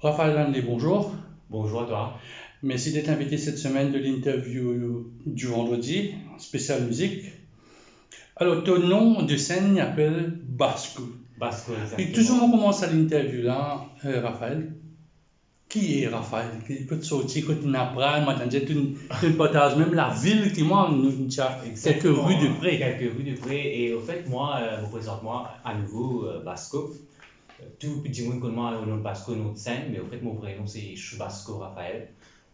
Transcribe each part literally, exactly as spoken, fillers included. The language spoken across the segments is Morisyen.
Raphaël Hanley, bonjour. Bonjour à toi. Merci d'être invité cette semaine de l'interview du vendredi, spécial musique. Alors, ton nom de scène s'appelle Basco. Basco, exactement. E touzour mo koumans sa interview la, euh, Raphaël, ki e Raphaël? Ki, kot sorti, kot inn aprann, mo tann dir, to, to partaz mem lavil ki mwa, nou, nou ti a kelke ri de pre. Exactement. Quelques rues de près. Et au fait, moi, euh, mo prezant mwa anouvo, euh, Basco. Tou dimoun konn mwa o nom Basco, nom de scène, me anfet mo vre nom se Chubasco Raphaël.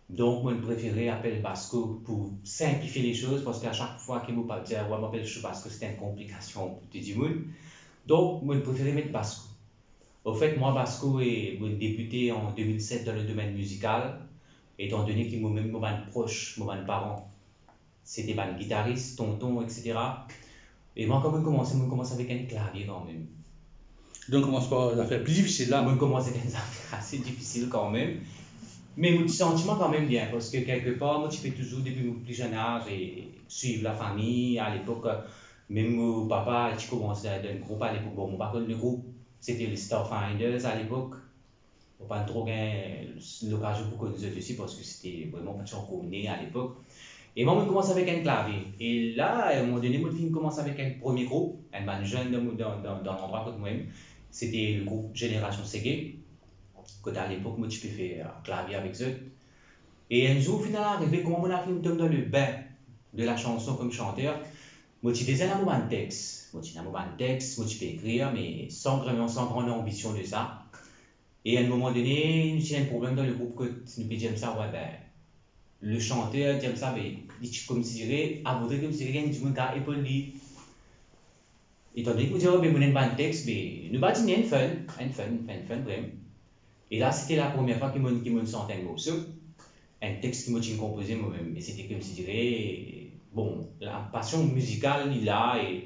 Donk, mo prefere apel Basco pou sinplifie le soz, parski a sak fwa ki mo pa dir, "Wa, mo apel Chubasco," se enn konplikasion pou tou dimoun. Donk, mo prefere met Basco. Anfet, mwa, Basco, e mo debite an de mil set dan le domenn mizikal, etan done ki mo mem, mo bann pros, mo bann paran, se te bann gitaris, tonton, et cetera. E mwa, kan mo koumans, mo koumans avek enn klavie kanmem. Donk, koumans par zafer pli difisil la. Mo koumans avek enn zafer ase difisil kanmem. Me mo ti santi mwa kanmem bien, parski kelkepar, mo ti pe touzour, depi mo pli zenn az, e swiv lafami. A lepok, mem mo papa ti koumans dan enn group a lepok. Bon, mo pa konn le group, se te le Starfinders a lepok. Mo pa tro gagn lokazion pou konn zot osi, parski se te vreman, pa ti ankor ne a lepok. E mwa, mo koumans avek enn klavie. E la, a enn moman done, mo finn koumans avek enn premie group, enn bann zenn dan, dan, dan, dan landrwa kot mwa mem. Se te le group Génération Seggae. Kot a lepok, mo ti pe fer, euh, klavie avek zot. E enn zour, final arive, kouma mo la finn tom dan le bin de la chanson kom chanter, mo ti deza ena mo bann tex. Mo ti ena mo bann tex, mo ti pe ekrir, me san vreman, san gran anbision de sa. E a enn moman done, nou ti ena enn problem dan le group kot nou pe dir koumsa, "Wa, be, le chanter," dir koumsa, be, li ti konsidere, a voudre konsidere ki enn dimoun kapav epol li. Etan done ki mo dir, "Wa, be, mo ena enn bann tex, be, nou pa dir enn fun, enn fun, enn fun vremem." E la, se te la premie fwa ki mo, ki mo sant enn morso, enn tex ki mo ti konpoze mwa mem. E se te konsidere, bon, lapasion mizikal, li la, e,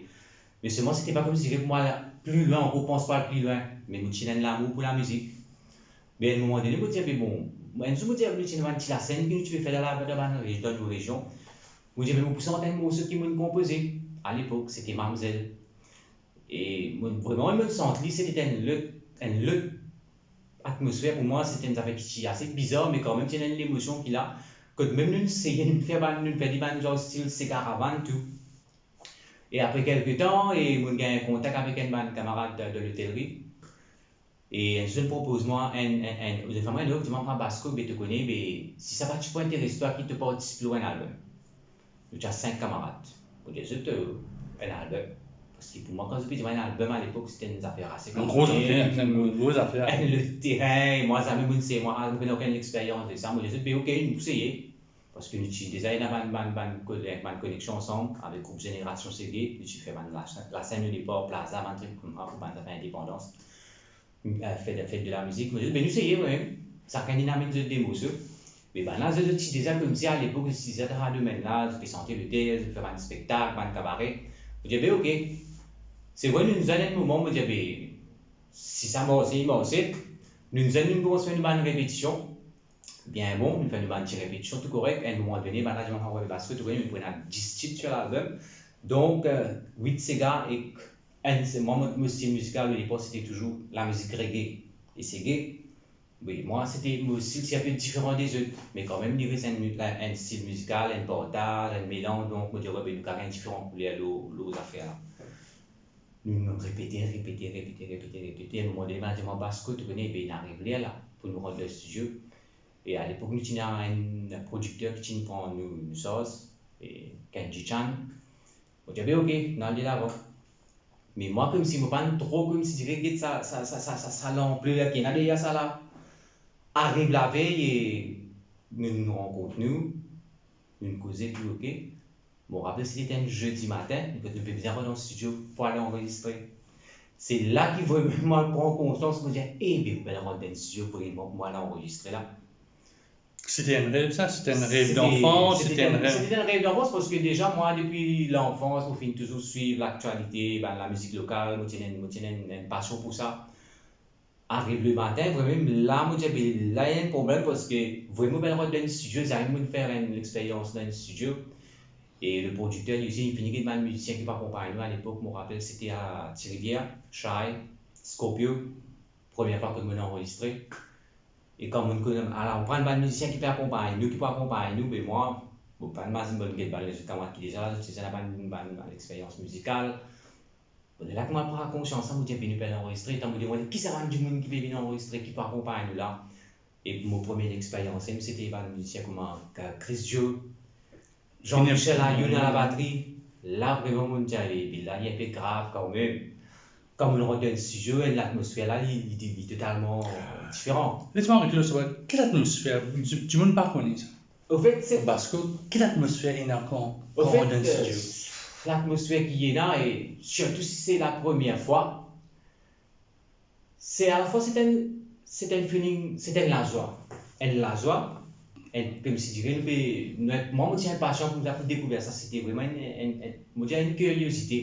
me selman, se te pa konsidere pou mo al pli lwin, ankor pans pou al pli lwin, me mo ti ena enn lamour pou lamizik. Be, a enn moman done, mo dir, be, bon, enn zour, mo dir, nou ti ena bann ti lasenn ki nou ti pe fer dan la, dan bann re-, dan nou rezion. Mo dir, be, mo pou sant enn morso ki mo konpoze. A lepok, se te Mamzel. E mo, vreman, mo sant li, se te enn lot, enn lot atmosfer pou mwa, se te enn zafer ki ti ase bizar, me kanmem, ti ena enn lemosion ki la. Kot mem nou seye, nou fer bann, nou fer li bann zar stil sega ravann tou. E apre kelke tan, e mo gagn kontak avek enn bann kamarad de, de lotelri. E enn zour, zot propoz mwa enn, enn, enn, zot fer mwa enn lof, dir mwa, "Basco, be, to kone, be, si sa pa ti pou interes twa, ki to partisip lor enn album?" Nou ti a sink kamarad. Mo dir zot, euh, enn album. Parski pou mwa, kan zot pe dir mwa enn album a lepok, se te enn zafer ase konplike. Enn gro zafer, enn gro zafer. Enn lot terin, mwa zame mo seye, mwa, mo pena okenn lexperyans de sa. Mo dir zot, be, ok, nou pou seye. Parski nou ti deza ena bann, bann, bann ko-, bann koneksion ansam avek group Génération Seggae, nou ti fer bann la-, lasenn odepar, Plaza, bann trik koumsa, pou bann zafer indepandans, euh, fet, fet de la mizik. Mo dir, be, nou seye, wi, sakenn inn amenn zot de morso. Me bann la, zot, zot ti deza koumsi a lepok, zot ti deza dan sa domenn la, zot pe sante lotel, zot fer bann spektak, bann kabare. Mo dir, be, ok. Se vre, nou, nou zenn enn moman, mo dir, be, si sa marse, li marse. Nou, nou zenn, nou koumans fer nou bann repetision. Bien bon, nou fer nou bann ti repetision, tou korek. A enn moman done, bann la dir mwa, "Wa, be, Basco, to kone, nou pou ena dis tit sir lalbum." Donk, euh, wit sega ek enn, se, mwa, mo, mo stil mizikal, odepar, se te touzour lamizik reggae e seggae. Wi, mwa, se te, mo stil ti enpe diferan dezot, me kanmem, li res enn mi-, enn stil mizikal, enn partaz, enn melanz. Donk, mo dir, "Wa, be, nou kapav gagn diferan kouler lor, lor zafer la." Nou, nou repete, repete, repete, repete, repete. A enn moman done, bann la dir mwa, "Basco, to kone, be, inn ariv ler la pou nou rant dan studio." E a lepok, nou ti ena enn prodikter ki ti pran nou, nou sarz, e Kenji Chan. Mo dir, "Be, ok, nou al delavan." Me mwa, koumsi mo pa'nn tro, koumsi, dir, get sa, sa, sa, sa, sa, sa lanpler ki ena deryer sa la. Ariv lavey, e nou, nou rankont nou, nou koze, tou ok. Mo rapel, se ti enn zedi matin, kot nou pe bizin rant dan studio pou al anrezistre. Se la ki vreman mo pran konsians, mo dir, "E be, mo pe al rant dan studio, vreman, pou al anrezistre la." Se ti enn rev sa? Se ti enn rev danfans? Se ti enn, se ti enn rev danfans, parski deza mwa, depi lanfans, mo finn touzour swiv laktialite, bann lamizik lokal, mo ti ena, mo ti ena enn, enn pasion pou sa. Ariv le matin, vremem, la, mo dir, "Be, la, ena enn problem," parski vremem, mo pe al rant dan enn studio, zame mo finn fer enn lexperyans dan enn studio. E le prodikter, li osi, li fini get bann mizisien ki pe akonpagn nou a lepok, mo rapel, se ti a Ti Rivier, Shy, Scorpio, premie fwa kot mo anrezistre. E kan mo'nn kone, ala, ou pran bann mizisien ki pe akonpagn nou, ki pou akonpagn nou, be mwa, bon, bann mazin, bann get bann lezot kamarad ki deza la, zot ti ena bann, bann, bann lexperyans mizikal. Bon, lerla kouma pran konsians sa, mo dir, vini pou anrezistre, tan mo dir, mo dir, kisa bann dimoun ki pe vinn anrezistre, ki pou akonpagn nou la? E mo premie lexperyans, sete bann mizisien kouma, eh, Chris Joe, Jean-Michel Ayoun a labatri. La, vreman, mo dir, epi la, li inpe grav kanmem. Kan mo rant dan studio, latmosfer la, li, li, li totalman diferan. Les mwa aret la, sa va, ki latmosfer? Dimoun pa kone sa. Anfet, se Basko, ki latmosfer ena kan, kan ou rant dan studio? Latmosfer ki ena, e sirtou si se la premie fwa, se alafwa, se enn, se enn feeling, se enn lazwa. Enn lazwa, enn, koumsi dir, nou pe, nou, mwa, mo ti inpasian koumsa pou dekouver sa, sete vreman enn, enn, enn, mo dir, enn kiryozite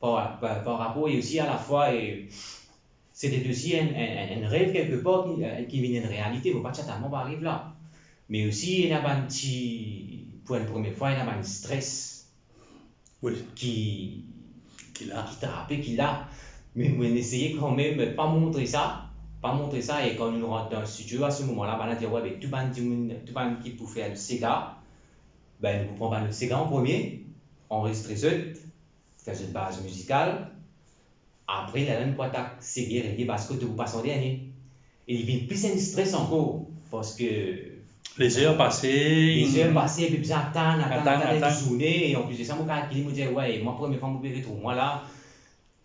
par, par, par rapor, e osi alafwa, e sete osi enn, enn, enn, enn rev kelkepar ki, eh, ki vinn enn realite, mo pa ti atann mwa pou ariv la. Me osi, ena bann ti, pou enn premie fwa, ena bann stres Wi. ki, Ki la. ki trape, ki la. Me mo'nn eseye kanmem pa montre sa, pa montre sa, e kan nou rant dan studio, a se moman la, bann la dir, "Wi, be tou bann dimoun, tou bann ki pou fer sega, be nou pou pran bann sega an premie, anrezistre zot, fer zot baz mizikal, apre, lerla nou pou atak sege, rege, basko, to pou pas an dernie." E li vinn plis enn stres ankor, parski lezer pase, lezer pase, epi bizin atann, atann, atann, atann, atann. Zourne, e anplis de sa, mo kalkile, mo dir, "Wi, mwa, premie fwa mo pe retrouv mwa la."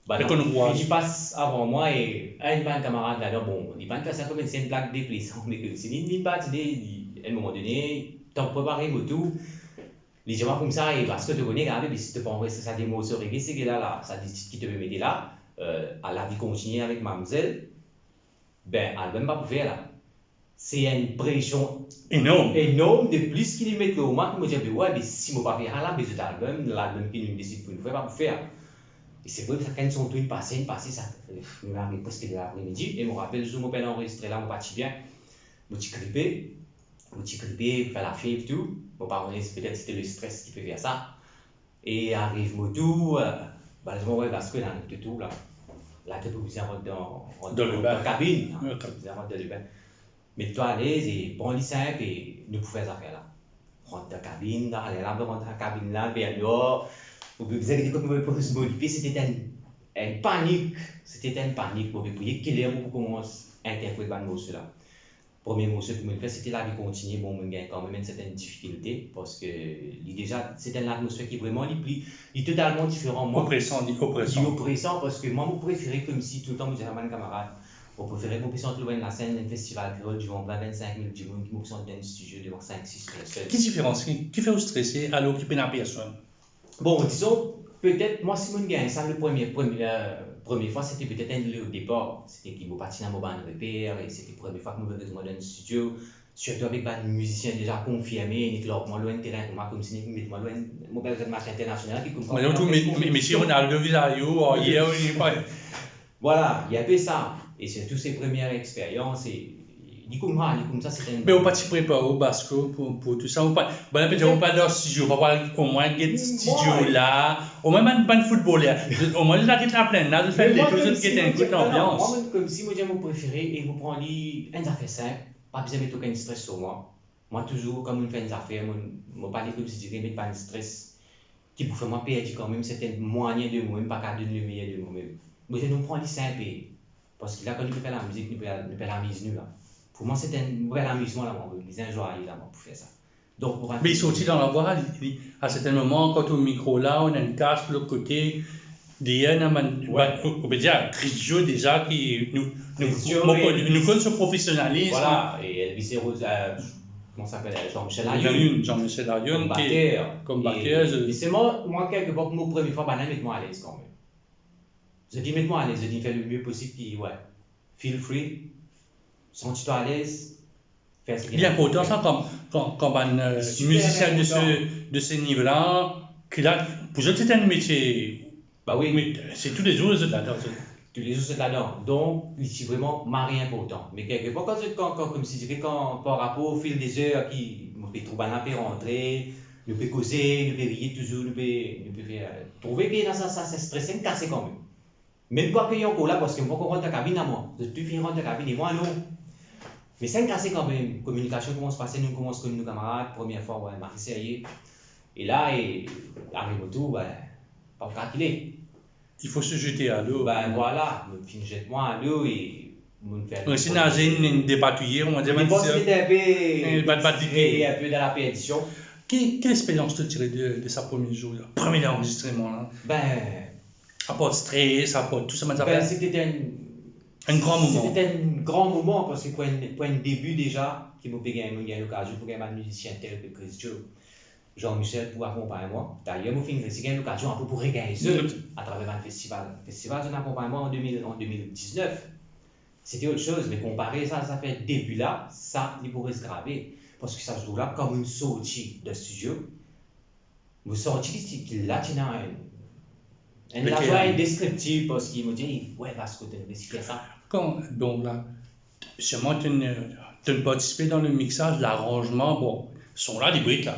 Bann la fini pas avan mwa, e enn bann kamarad ladan, bon, li pa'nn fer sa koumsi enn blag deplezan, me koumsi li, li pa ti de, li, enn moman done, tan prepare mo tou, li dir mwa koumsa, e basko, to kone, gade, si to pa anrezistre sa de morso rege, sege la, la, sa de tit ki to pe mete la, eh, a, La Vie Continue avek Mamzel, be, album pa pou fer la. Se enn presion enorm, enorm de plis ki li met lor mwa, ki mo dir, "Be wi, be si mo pa fer sa la, be zot album, lalbum ki nou desid pou nou fer, pa pou fer." E se vre, sakenn son tour, inn pase, inn pase, sa, nou arive preske dan lapremidi, e mo rapel zour mo pe al anrezistre la, mo pa ti bien, mo ti gripe, mo ti gripe, fer lafiev tou, mo pa kone, petet sete lestres ki pe fer sa. E ariv mo tour, eh, bann la dir mwa, "Wi, basko, ena to tour la. La to pou bizin rant dan, rant dan kabin, to pou bizin rant dan lebin." Met twa alez e pran li sinp e nou pou fer zafer la. Rant dan kabin la, ale la, rant dan kabin la, be alor, ou bizin gete kot mo pe poz mo lipie, sete enn, enn panik, sete enn panik, mo pe priye ki ler mo pou koumans interpret bann morso la. Premie morso ki mo'nn fer, sete La Vie Continue. Bon, mo'nn gagn kanmem enn sertenn difikilte, parski li deza, se enn latmosfer ki vreman, li pli, li totalman diferan. Mwa, opresan, li opresan. Li opresan, parski mwa, mo prefere, koumsi toultan mo dir sa bann kamarad, mo prefere mo pe sant lor enn lasenn, enn festival kreol, devan vin, vinn-sink mil dimoun, ki mo pe sant dan enn stidio devan sink, sis personn. Ki diferans? Ki, ki fer ou strese alor ki pena personn? Bon, dizon, petet, mwa, si mo'nn gagn sa, le premie, premie, eh, premie fwa, sete petet enn le depar. Sete ki mo pa ti ena mo bann reper, e sete premie fwa ki mo pe retrouv mwa dan enn stidio, sirtou avek bann mizisien deza konfirme, nek larg mwa lor enn terin kouma, koumsi nek met mwa lor enn, mo pe dir match internasional, ki koumsa. Me, me, Messi Ronaldo vizit ou, ayer, wi, pa Vwala, li inpe sa. E sirtou se premie experyans, e li koumsa, li koumsa, se enn... Me ou pa ti prepare ou, Basko, pou, pou tou sa? Ou pa, bann la pe dir, ou pa dan stidio, ou pa, omwin get stidio la, omwin bann, bann foutboler, omwin zot la get laplenn la, zot fer letou, zot get enn kout lanbians. Mwa, koumsi, mo dir, mo prefere, e mo pran li enn zafer sinp, pa bizin met okenn stres lor mwa. Mwa, touzour, kan mo'nn fer enn zafer, mo, mo pa le koumsi dir met bann stres ki pou fer mwa perdi kanmem serten mwayen de momem, pa kapav donn lemeyer de momem. Mo dir, nou pran li sinp, parski la, kan nou pe fer lamizik, nou pe, nou pe amiz nou la. Pou mwa, se enn, mo pe lamizman la, mwa, mo bizin zwaye la, mwa, pou fer sa. Donk, mo pa... Me li sorti dan lavwa, li, li, a serten moman, kan to mikro la, ou ena enn kas lot kote, deryer, ena bann, bann, ou, ou pe dir, Chris Joe deza, ki nou, nou, Chris Joe, nou, wi, konn, nou konn so profesionalism. Vwala, e Elvis Heroes, eh, kouma sa apel, Jean-Michel Ayoun. Jean-Michel Ayoun, ki kom bater. Kom bater, e, e selman, mwa, kelkepar, pou mo premie fwa, bann la met mwa alez kanmem. Zot inn met mwa alez, zot inn fer lemie posib ki, wi, feel free, santi twa alez, fer seki... Li inportan sa, kan, kan, kan bann, eh, mizisien de se, de se nivo la, ki la, pou zot, se enn metie. Ba wi. Me se toulezour zot ladan, zot. Toulezour zot ladan. Donk, li ti vreman mari inportan. Me kelkepar, kan zot, kan, kan, koumsi dir, kan par rapor o fil de zer, ki, mo pe trouv bann la pe rantre, nou pe koze, nou pe riye touzour, nou pe, nou pe fer, trouve ki ena sa, sa, sa stres, enn kase kanmem. Mem pou akeyi ankor la, parski mo pankor rant dan kabinn la, mwa. Zot tou finn rant dan kabinn, e mwa, non. Me sa inn kase kanmem, kominikasion koumans pase, nou koumans konn nou kamarad, premie fwa, wey, mari serye. E la, e, ariv mo tour, wey, pa kalkile. Il faut se jeter à l'eau. Ben, vwala, mo finn zet mwa a lo e mo fer... Mo esi naze, inn depatouye, kouma dir, mo panse li ti inpe, eh, bat, bat, inpe dan laperdision. Ki, ki lexperyans to tire de, de sa premie zour la, premie lanrezistreman la? Ben, apar stres, apar tou sa, ben, c'était un, un grand moment. C'était un grand moment, parce que pour un, pour un début déjà, ki mo pe gagn, mo gagn lokazion pou gagn bann mizisien tel ke Chris Joe, Jean Michel pou akonpagn mwa. Dayer, mo finn resi gagn lokazion apre pou regagn zot atraver bann festival. Festival, zot akonpagn mwa an de mil, an de mil diznef. C'était autre chose, me konpare sa, sa fer depi la, sa, li pou res grave. Parski sa zour la, kan mo'nn sorti dan stidio, mo santi ki, ki la ti ena enn, enn lazwa indeskriptib, parski mo dir, wey, Vasco, to'nn resi fer sa. Kan, donk la, sirman to'nn, to'nn partisipe dan le mixage, laranzman, bon, son la, li brit la.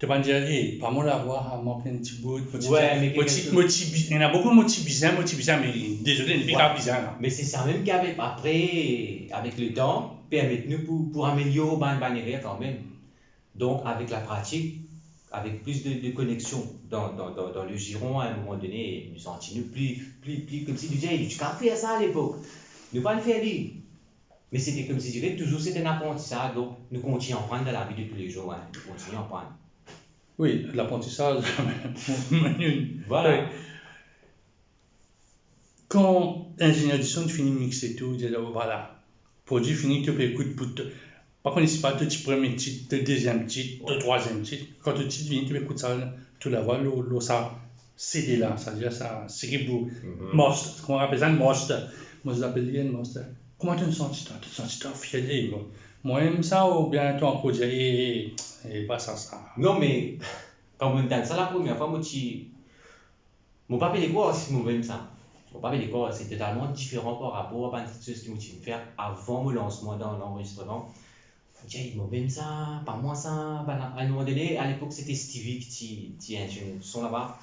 To pa'nn dir, "Ey, pa mo lavwa, a, mank enn ti bout, mo ti," wey, me mo ti, mo ti bi-, ena boukou mo ti bizin, mo ti bizin, me dezole, li pa bizin la. Me se sa mem ki avek, apre, avek letan, permet nou pou, pou amelior bann, bann erer kanmem. Donk, avek lapratik, avek plis de, de koneksion dan, dan, dan, dan le ziron, a enn moman done, nou santi nou pli, pli, pli, koumsi nou dir, "Ey, ti kapav fer sa alepok." Nou pa'nn fer li. Me sete koumsi dire touzour sete enn aprantisaz, donk nou kontign aprann dan lavi de toulezour, wey, nou kontign aprann. Wi, laprantisaz, vwala. Wi. Kan ingénieur du son fini mixe tou, dir, vwala, prodwi fini, to pe ekout pou to, pa kone sipa to ti premie tit, to deziem tit, to trwaziem tit. Kan to tit fini, to pe ekout sa, to lavwa lor, lor sa CD la, savedir sa, seki pou master, kouma apel sa, enn master. Mo, zot apel li enn master. Kouma to'nn santi twa? To'nn santi twa fier de, bon, mo ena sa, oubien to ankor dir, "Ey, ey, ey, pa sa, sa"? Non, me kan mo'nn tann sa lapremier fwa, mo ti, mo pa pe krwar si mo ena sa. Mo pa pe krwar, se totalman diferan par rapor a bann kiksoz ki mo ti finn fer avan mo lansman dan lanrezistreman. Mo dir, "Ey, mo ena sa, pa mwa sa." Bann, a enn moman done, alepok, sete Stevie ki ti, ti ingénieur son laba.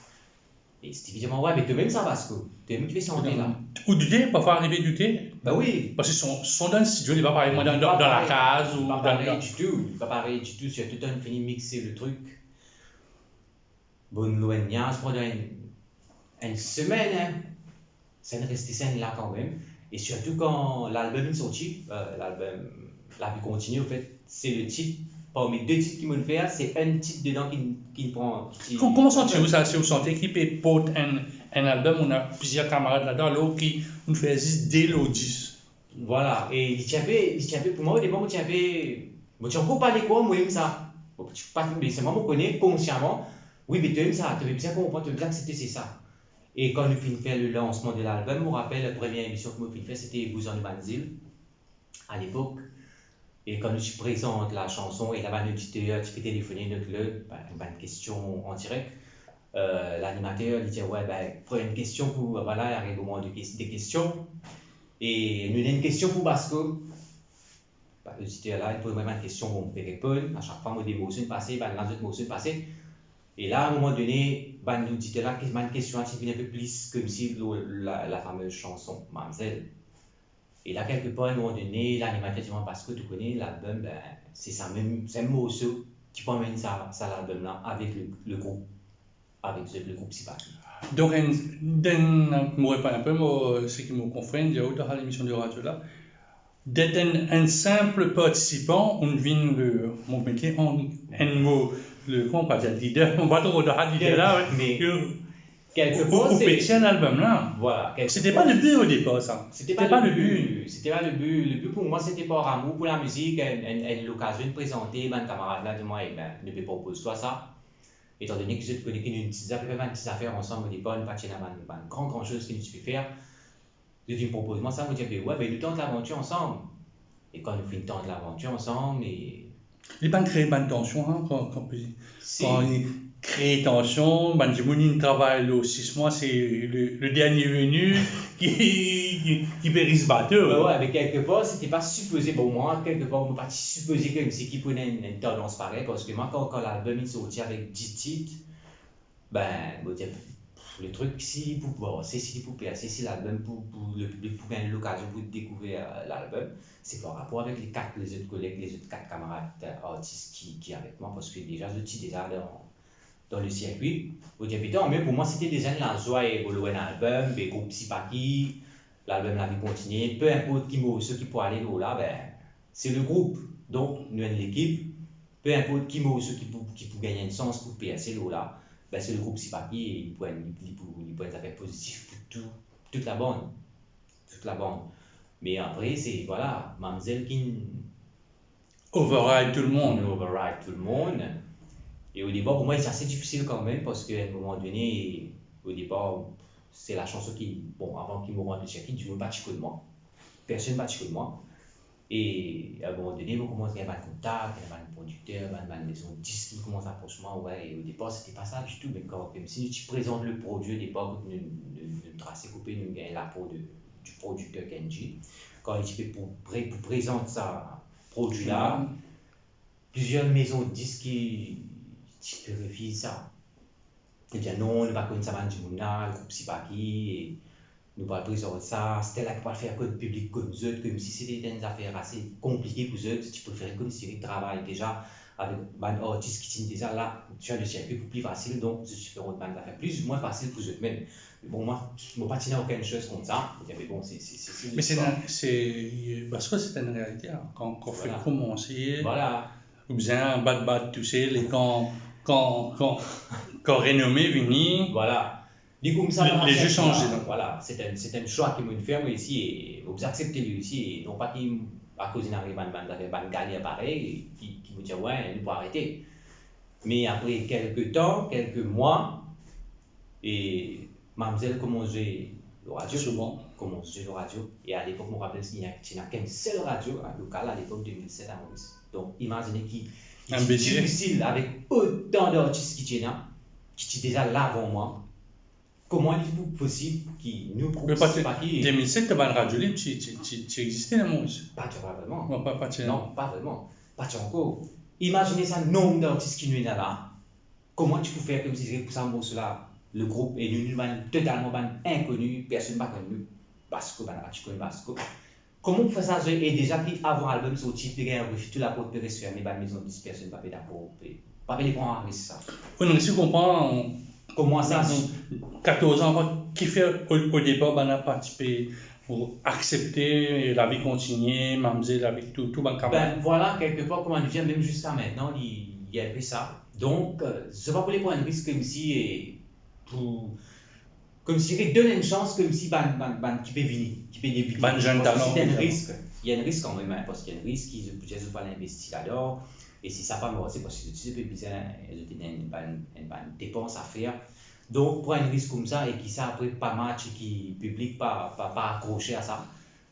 E Stevie dir mwa, "Wey, me to ena sa, Vasco, to ena ki pe sante la." Ou doute, parfwa arive doute? Ben wi. Parski son, son dan stidio, li pa parey mwa dan, dan, dan lakaz ou dan, dan... Li pa parey ditou, li pa parey ditou, sirtou kan nou fini mixe le trik. Bon, nou ena niaz pandan enn, enn semenn, hein. Sa inn reste sa inn la kanmem. E sirtou kan lalbom inn sorti, euh, lalbom La vie continue, anfet, se le tit, parmi de tit ki mo'nn fer, se enn tit dedan ki, ki pran, ki... Kom-, kouma santi ou sa, si ou santi ki pe port enn, enn albom, ou ena plizier kamarad ladan, alor ki ou'nn fer zis de lor dis? Vwala, e li ti inpe, li ti inpe, pou mwa, odepa, mo ti inpe, mo ti ankor pa ena krwar mo ena sa. Mo ti pa, me selman mo kone konsiaman, wi, me to ena sa, to pe bizin konpran, to pe bizin aksepte, se sa. E kan nou finn fer le lansman de lalbom, mo rapel, premie emision ki mo finn fer, sete Bouz dan nou bann zil, alepok. E kan nou ti prezant lasanson, e la bann oditer ti pe telefone, not lot, bann, bann kestion an direk. Euh, lanimater, li dir, "Wey, ben, pran enn kestion pou, vwala, ariv moman de kes-, de kestion. E nou ena enn kestion pou Vasco." Bann oditer la, inn poz mwa bann kestion, bon, mo pe reponn, a sak fwa mo de morso inn pase, bann la zot morso inn pase. E la, a enn moman done, bann oditer la, kes-, bann kestion la ti vinn inpe plis koumsi lor la, la famez sanson Mamzel. E la, kelkepar, a enn moman done, lanimater dir mwa, "Vasco, to kone, lalbom, ben, se sa mem, sa mem morso ki pou amenn sa, sa lalbom la avek le, le group, avek zot, le group Sipak." Donk, enn, dan, mo repann inpe, mo, seki mo konpran, dir ou dan lemision de radio la, d'être un, un simple participant, ou vinn le, mo mete an enn mo, le, kouma nou dir, leader, mo pa tro dan leader la, wi. Me ou, ou, ou pe tir album la. Vwala, se te pa le bi o depar, sa. Se te pa le bi. Se te pa le bi. Le bi pou mwa, se te par amour pou lamizik, enn, enn, enn lokazion de prezante bann kamarad la, dir mwa, "Eben, nou pe propoz twa sa." Etan done ki zot kone ki nou ti zafer, bann ti zafer ansam o depar, nou pa ti ena bann, bann gran, gran soz ki nou ti pe fer. Zot inn propoz mwa sa, mo dir, "Be wi, be nou tant lavantir ansam." E kan nou finn tant lavantir ansam, e... Li pa'nn kree bann tansion, hein, kan, kan, si, kan li kree tansion, bann dimoun inn travay lor sis mwa, se le, le dernier venu ki, ki, ki pe ris bato. Be wi, me kelkepar, se te pa sipoze, bon, mwa, kelkepar, mo pa ti sipoze ki, ki pou ena enn, enn tandans parey, parski mwa, kan, kan lalbum inn sorti avek dis tit, be, mo dir, Le trik, si li pou perse, si li pou perse, si lalbom pou, pou, le piblik pou gagn lokazion pou dekouver, euh, lalbom, se par rapor avek le kat, lezot koleg, lezot kat kamarad, euh, artis ki, ki avek mwa, parski deza zot ti deza dan, dan le sirkwi. Ou dir, be, tanmie, pou mwa, se ti deza enn lazwa, e, pou lor enn albom, be, group Sipaki, lalbom La Vie Continue, pe inport ki morso ki pou ale lor la, be, se le group. Donk, nou enn lekip, pe inport ki morso ki pou, ki pou gagn enn sans pou perse lor la, be, se le group Sipaki, e li pou enn, li pou, li pou enn zafer pozitif pou tou, tout labann. Tout labann. Me apre, se, vwala, Mamzel ki override tou lemonn. Override tou lemonn. E o depar, pou mwa, se ase difisil kanmem, parski a enn moman done, o depar, se la chanson ki, bon, avan ki mo rant le sirkwi, dimoun pa ti konn mwa. Personn pa ti konn mwa. E a enn moman done, mo koumans gagn bann kontak, gagn bann prodikter, bann, bann mezon disk ki koumans apros mwa, wi, e o depar, se ti pa sa ditou, me kan, koumsi nou ti prezant le prodwi o depar, kot nou, nou, nou trase koupe, nou gagn lapor de, di prodikter Kenji. Kan li ti pe pou pre-, pou prezant sa prodwi la, plizier mezon disk ki ti pe refiz sa. Li dir, "Non, nou pa konn sa bann dimoun la, le group Sipaki, e nou pa prezant sa, stel la ki pou fer konn piblik konn zot," koumsi se ti enn zafer ase konplike pou zot, zot ti prefere konn si travay deza avek bann artis ki ti deza la, ti dan le sirkwi pou pli fasil, donk zot ti fer rod bann zafer pli ouswin fasil pou zot mem. Me bon, mwa, mo pa ti ena okenn soz kont sa. Me bon, se, se, se, se Me se, se, se, parski se enn realite, in. Kan, kan fek koumanse, vwala, ou bizin bat, bat tousel, e kan, kan, kan, kan renome vini, vwala. Li koumsa, li, li zis sanze, non? Vwala, se enn, se enn swa ki mo'nn fer, mwa osi, e mo bizin aksepte li osi, e non pa ki akoz inn ariv bann, bann, bann galer parey, ki, ki mo dir, "Wi, nou pou arete." Me apre kelke tan, kelke mwa, e Mamzel koumans zwe lor radio. Souvan. Koumans zwe lor radio. E alepok, mo rapel, ti ena, ti ena ki enn sel radio, in, lokal alepok, de mil set a Moris. Donk, imazine ki, ki ti difisil avek otan d'artis ki ti ena, ki ti deza la avan mwa. Kouma li pou posib ki nou, group Sipaki, de mil set, bann radio lib ti, ti, ti, ti existe, non, Moris? Pa, pa vreman. Non, pa, pa ti. Non, pa vreman. Pa ti ankor. Imazine sa, nonb d'artis ki nou ena la. Kouma ti pou fer koumsi pou sa morso la, le group, e nou, nou bann totalman bann inkoni, personn pa konn nou, Basko, bann la ti konn Basko. Kouma pou fer sa zwe, e deza ki avan albom sorti, pe gagn refi, tou laport pe res ferme, bann mezon disk, personn pa pe dakor, pe, pa pe le pran risk sa. Fode nou resi konpran kouma sa, katorz an avan, kifer o, o depar, bann la pa ti pe pou aksepte La Vie Continue, Mamzel avek tou, tou bann kamarad. Ben, vwala, kelkepar, kouma nou dir, mem ziska aster, li, li enpe sa. Donk, euh, se pa pou le pran risk koumsi, e pou, koumsi donn enn sans koumsi bann, bann, bann ki pe vini, ki pe debite. Bann zenn talan, se enn risk. Ena enn risk kanmem, in, parski ena enn risk ki zot, petet zot pou al investi ladan. E si sa pa marse, parski zot ti pe bizin, zot ena enn bann, enn bann depans a fer. Donk, pran enn risk koumsa e ki sa apre pa match e ki piblik pa, pa, pa akrose a sa.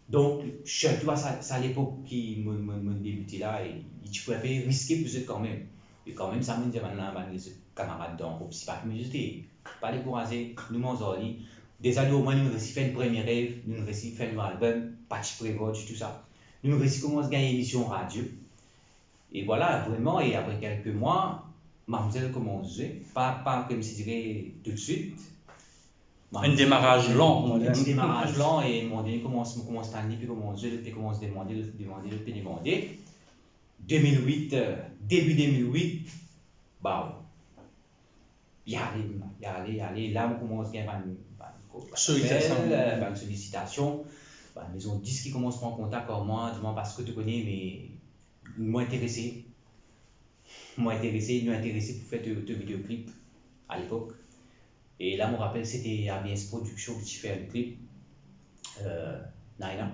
Donk, sirtou a sa, sa lepok ki mo, mo, mo debite la, e, e ti pou enpe riske pou zot kanmem. E kanmem, sa mo'nn dir bann la, bann lezot kamarad dan group Sipaki, mo dir zot, pa dekouraze, nou manz ar li. Deza nou omwin nou resi fer enn premie rev, nou resi fer nou albom, pa ti prevwar ditou sa. Nou resi koumans gagn emision radio. E vwala, vreman, e apre kelke mwa, Mamzel koumans zwe, pa, pa koumsi dire toutswit. Enn demaraz lan, kouma dir. Enn ti demaraz lan, e moman done, koumans, mo koumans tann li, pe koumans zwe, lot pe koumans demande, lot pe demande, lot pe demande. De mil wit, euh, debi de mil wit, baw, li ale, li ale, li ale. La, mo koumans gagn bann, bann, bann solitasion, apel, euh, bann solitasion, bann mezon disk ki koumans pran kontak ar mwa, dir mwa, "Basko, to kone, me mo interese, mo interese, nou interese pou fer to, to videoklip alepok." E la, mo rapel, se ti A B S Production ki ti fer le klip, euh, Naina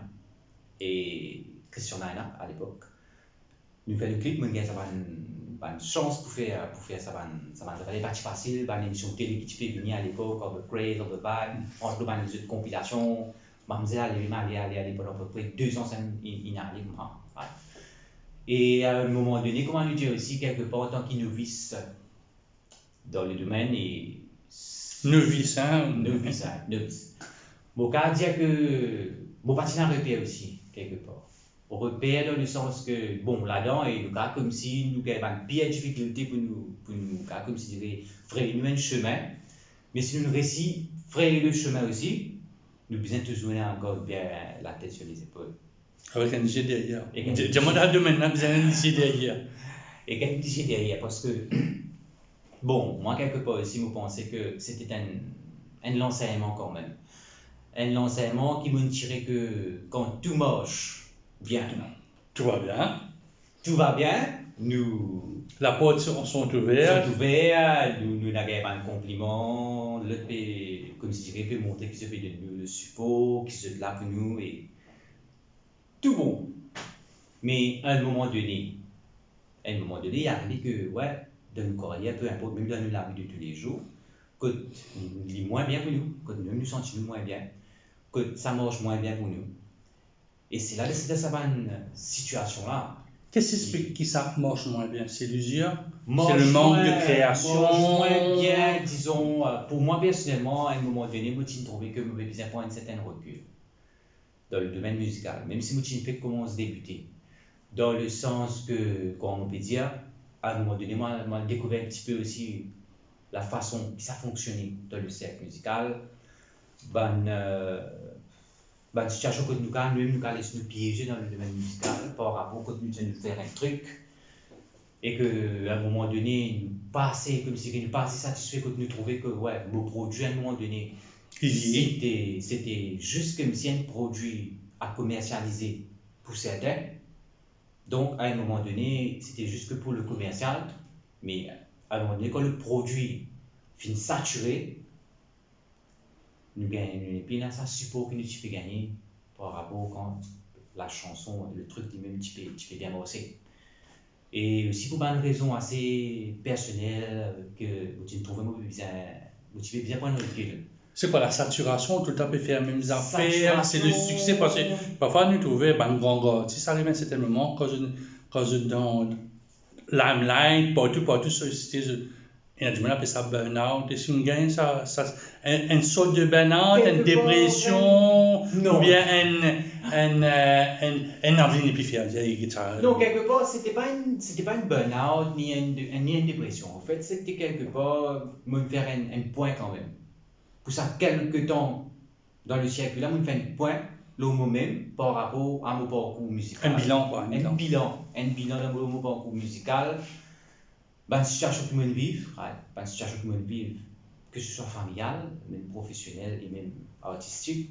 e Christian Naina alepok. Nou fer le klip, mo'nn gagn sa bann, bann sans pou fer, pou fer sa bann, sa bann zafer. Li pa ti fasil, bann emision tele ki ti pe vini alepok, Of the Craze, Of the Vibe, ant bann lezot konpilasion, Mamzel ale, ale, ale, ale, pandan apepre de zan, sa inn, inn ale koumsa. E a enn moman done, kouma nou dir osi, kelkepar, antan ki novis dan le domenn, e novis, in? Novis, in, novis. Mo kav dir ke mo pa ti ena reper osi, kelkepar. Reper dan le sans ke, bon, ladan, e nou kav koumsi, nou gagn bann pir difikilte pou nou, pou nou kav koumsi dire, freye nou enn semin. Me si nou resi fray le chemin osi, nou bizin touzour ena gard bien latet sir lezepol. Avek enn zie deryer. Ek enn Di-, dir mwa dan domenn la, bizin enn zie deryer. Ek enn zie deryer, parski, bon, mwa, kelkepar osi, mo panse ki sete enn, enn lansegnman kanmem. Enn lansegnman ki mo'nn tire ki kan tou mars bien, Tou va bien. tou va bien, nou Laport son, son ouver. Tou ouver, nou, nou ena gagn bann konpliman, lot pe, koumsi dir, pe montre ki zot pe donn nou sipor, ki zot la pou nou, e tou bon. Me a enn moman done, a enn moman done, li arive ki, we, dan nou karyer, pe inport, mem dan nou lavi de toulezour, kot li mwin bien pou nou, kot nou, nou santi nou mwin bien, kot sa mars mwin bien pou nou. E se la, dan sa bann sitiasion la. Kes ki explik ki sa mars mwin bien? Se lizir? Se Mars le mank de mwin, kreasion? Mars mwin bien, dizon, euh, pou mwa personelman, a enn moman done, mo ti trouve ki mo pe bizin pran enn sertin rekil dan le domenn mizikal, mem si mo ti fek koumans debite. Dan le sans ki, kouma mo pe dir, a enn moman done, mo, mo dekouver enn tipe osi lafason ki sa fonksione dan le serk mizikal, bann, euh, bann sitiasion kot nou kapav, nou, nou kapav les nou pieze dan le domenn mizikal par rapor kot nou ti fer enn trik, e ki, a enn moman done, nou pa ase, koumsi ki nou pa ase satisfe, kot nou trouve ki, we, mo prodwi a enn moman done, Li sete, sete zis koumsi enn prodwi a komersialize pou sertin. Donk, a enn moman done, sete zis ki pou le komersial, me a enn moman done, kan le prodwi finn satire, nou gagn, nou nepli ena sa sipor ki nou ti pe gagne par rapor kan lasanson, le trik limem ti pe, ti pe bien marse. E osi pou bann rezon ase personel, ki mo ti trouve mo bizin, mo ti bizin pran enn rekil. Se kwa, lasatirasion, toultan pe fer mem zafer? Se le Satirasion. Sikse, parski parfwa nou trouve bann gran, gran artis arive enn sertin moman, kan zot, kan zot dan limelight, partou, partou, solisite, zot, ena dimoun apel sa burn-out. Eski ou gagn sa, sa, enn, enn sort de burn-out, enn Kelkepar, depresion, non. Oubien enn, enn, euh, enn, enn anvi nepli fer, dir, gitar? Non, kelkepar, sete pa enn, sete pa enn burn-out, ni enn de-, ni enn depresion. Anfet, sete kelkepar, mo fer enn, enn pwin kanmem. Pou sa kelke tan dan le sirkwi la, mo fer enn pwin lor momem par rapor a mo parkour mizikal. Enn bilan, kwa, enn Enn bilan. bilan, enn bilan dan mo, mo parkour mizikal. Bann sitiasion ki mo'nn viv, right, bann sitiasion ki mo'nn viv, ki se swa familial, mem profesionel e mem artistik.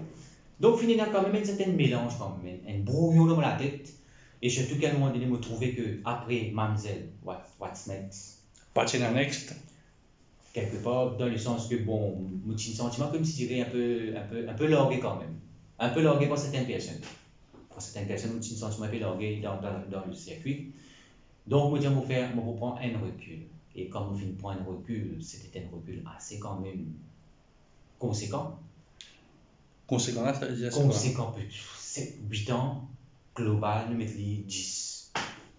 Donk, finn ena kanmem enn sertin melanz kanmem, enn, enn brouyon dan mo latet. E sirtou ki a enn moman done, mo trouve ki apre Mamzel, what, what's next? Pa ti ena next. Kelkepar, dan le sans ki, bon, mo ti santi mwa koumsi dir enn pe, enn pe, enn pe large kanmem. Enn pe large par sertin personn. Par sertin personn, mo ti santi mwa enn pe large dan, dan, dan le sirkwi. Donk, mo dir, mo fer, mo pou pran enn rekil. E kan mo finn pran enn rekil, sete enn rekil ase kanmem konsekan. Konsekan la, sa ve dir se kwa? Konsekan, pe-, set, wit an, global, nou met li dis.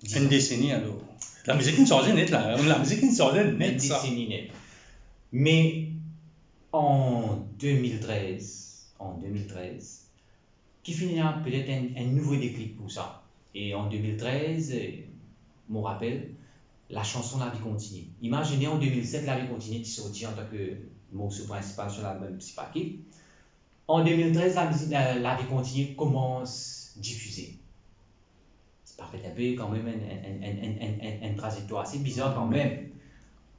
Dis Enn an. Deseni, alor. Lamizik inn sanze net la, lamizik inn sanze net, Enn sa. Deseni net. Me an de mil trez, an de mil trez, ki finn ena petet enn, enn nouvo deklik pou sa. E an de mil trez, eh, mo rapel, lasanson Lavi Kontinie. Imazine, an de mil set, Lavi Kontinie ti sorti antan ki morso prinsipal sir lalbom Psi Paki. An de mil trez, lamizik, la, Lavi Kontinie koumans difize. Sa pe fer enn pe kanmem enn, enn, enn trazektwar ase bizar kanmem.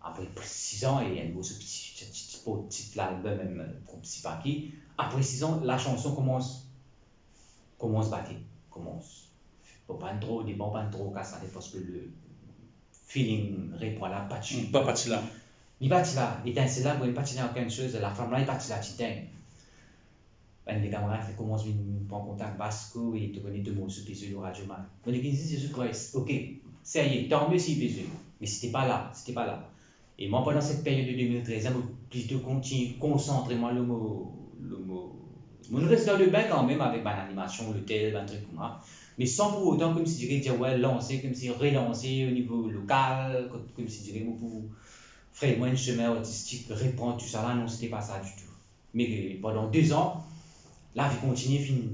Apre siz an e enn morso piti, ti, ti, ti, pou tit lalbom mem, eh, pou Psi Paki. Apre siz an, lasanson koumans, koumans bate, koumans. Bon, pa enn tro, devan pa enn tro kas latet parski le feeling, refren la pa ti Pa, pa ti la. Li pa ti la, letinsel la, bon, li pa ti dan okenn soz, laflam la, li pa ti la, ti etinn. Bann de kamarad finn koumans vinn pran kontak, Vasco, e to kone to morso pe zwe lor Radio Mike. Mo dir, Zezi Kris, ok, serye, tanmie si li pe zwe. Me sete pa la, sete pa la. E mwa, pandan set period de de mil trez la, mo plito kontign konsantre mwa lor mo, lor mo, mo'nn res dan lebin kanmem avek bann animasion, lotel, bann trik koumsa. Me san pou otan koumsi dir, dir, we, lanse, koumsi relanse o nivo lokal, kot, koumsi dir, mo pou fray mwa enn semin artistik, repran tou sa la, non, sete pa sa ditou. Me pandan de zan, Lavi Kontinie finn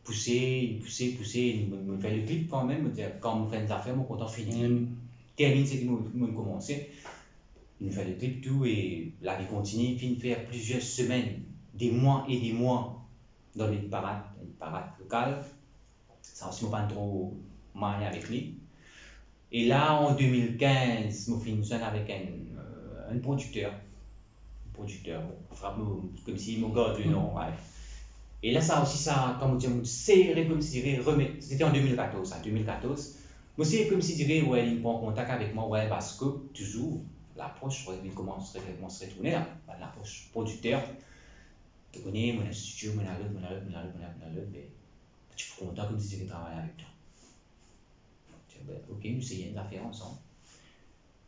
pouse, pouse, pouse, mo, mo fer le klip kanmem, mo dir, kan mo fer enn zafer, mo kontan fini. Mm. Terminn seki mo, mo koumanse. Nou fer le klip tou e lavi kontinie, finn fer plizier semenn, de mwa e de mwa dan le parad, enn parad lokal. Sa osi mo pa'nn tro marye avek li. E la, an de mil kinz, mo finn zwenn avek enn, euh, enn prodikter. Prodikter, bon, frap mo, koumsi mo gard le non, ouais. E la, sa osi, sa, kouma dir, mo sere, koumsi dire, remet, sete an de mil katorz, sa, de mil katorz. Mo sere, koumsi dire, ouais, li pran kontak avek mwa, ouais, Basco, touzour, lapros, ouais, li koumans, koumans retourne la, lapros prodikter. To kone, mo ena studio, mo ena lot, mo ena lot, mo ena lot, mo ena lot, mo ena lot, me ti pou kontan, koumsi dire, travay avek twa. Mo dir, be, ok, nou seye enn zafer ansam.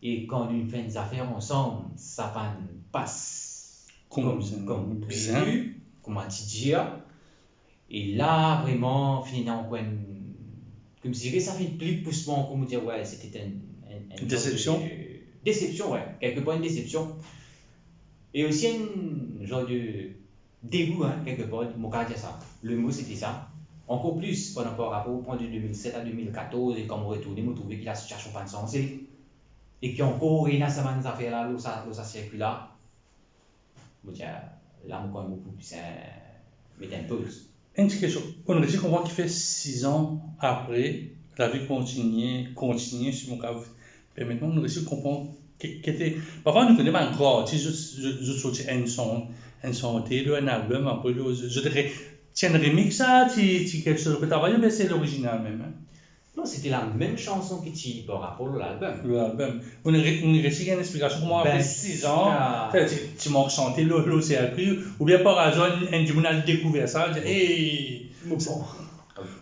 E kan nou fer enn zafer ansam, sa pa'nn pas Kom kom, bizin. Kom bizin. Previ, kouma ti dir. E la, vreman, finn ena ankor enn, koumsi dire, sa finn pli pous mwa ankor, mo dir, ouais, sete enn, enn, enn Desepsion? Sort de desepsion, ouais, kelkepar enn desepsion. E osi enn sort de degou, hein, kelkepar, mo kav dir sa. Le mo, sete sa. Ankor plis, par rapor, par rapor de de mil set a de mil katorz, e kan mo retourne, mo trouve ki lasitiasion pa'nn sanze. E ki ankor ena sa bann zafer la, lor sa, lor sa sirkwi la. Mo dir, la, mo krwar mo pou bizin met enn poz. Enn ti kestion. Ou resi konpran ki fer sizan apre, lavi kontinie, kontinie, si mo kav permet mwa, ou resi konpran ki, ki ete, parfwa nou kone bann gran artis, zot, zot, zot sorti enn son, enn sante, lor enn album, apre zot, zot re-, ti enn remix sa, ti, ti kiksoz zot pe travay, oubien se lorizinal mem, hein? Non, sete lamem sanson ki ti par rapor lor lalbom. Lor lalbom. Ou inn re-, ou inn resi gagn explikasion kouma apre sizan, ziska ti, ti mank sante lor, lor sirkwi, oubien par azar enn, enn dimoun al dekouver sa, dir, "Hey!" Bon.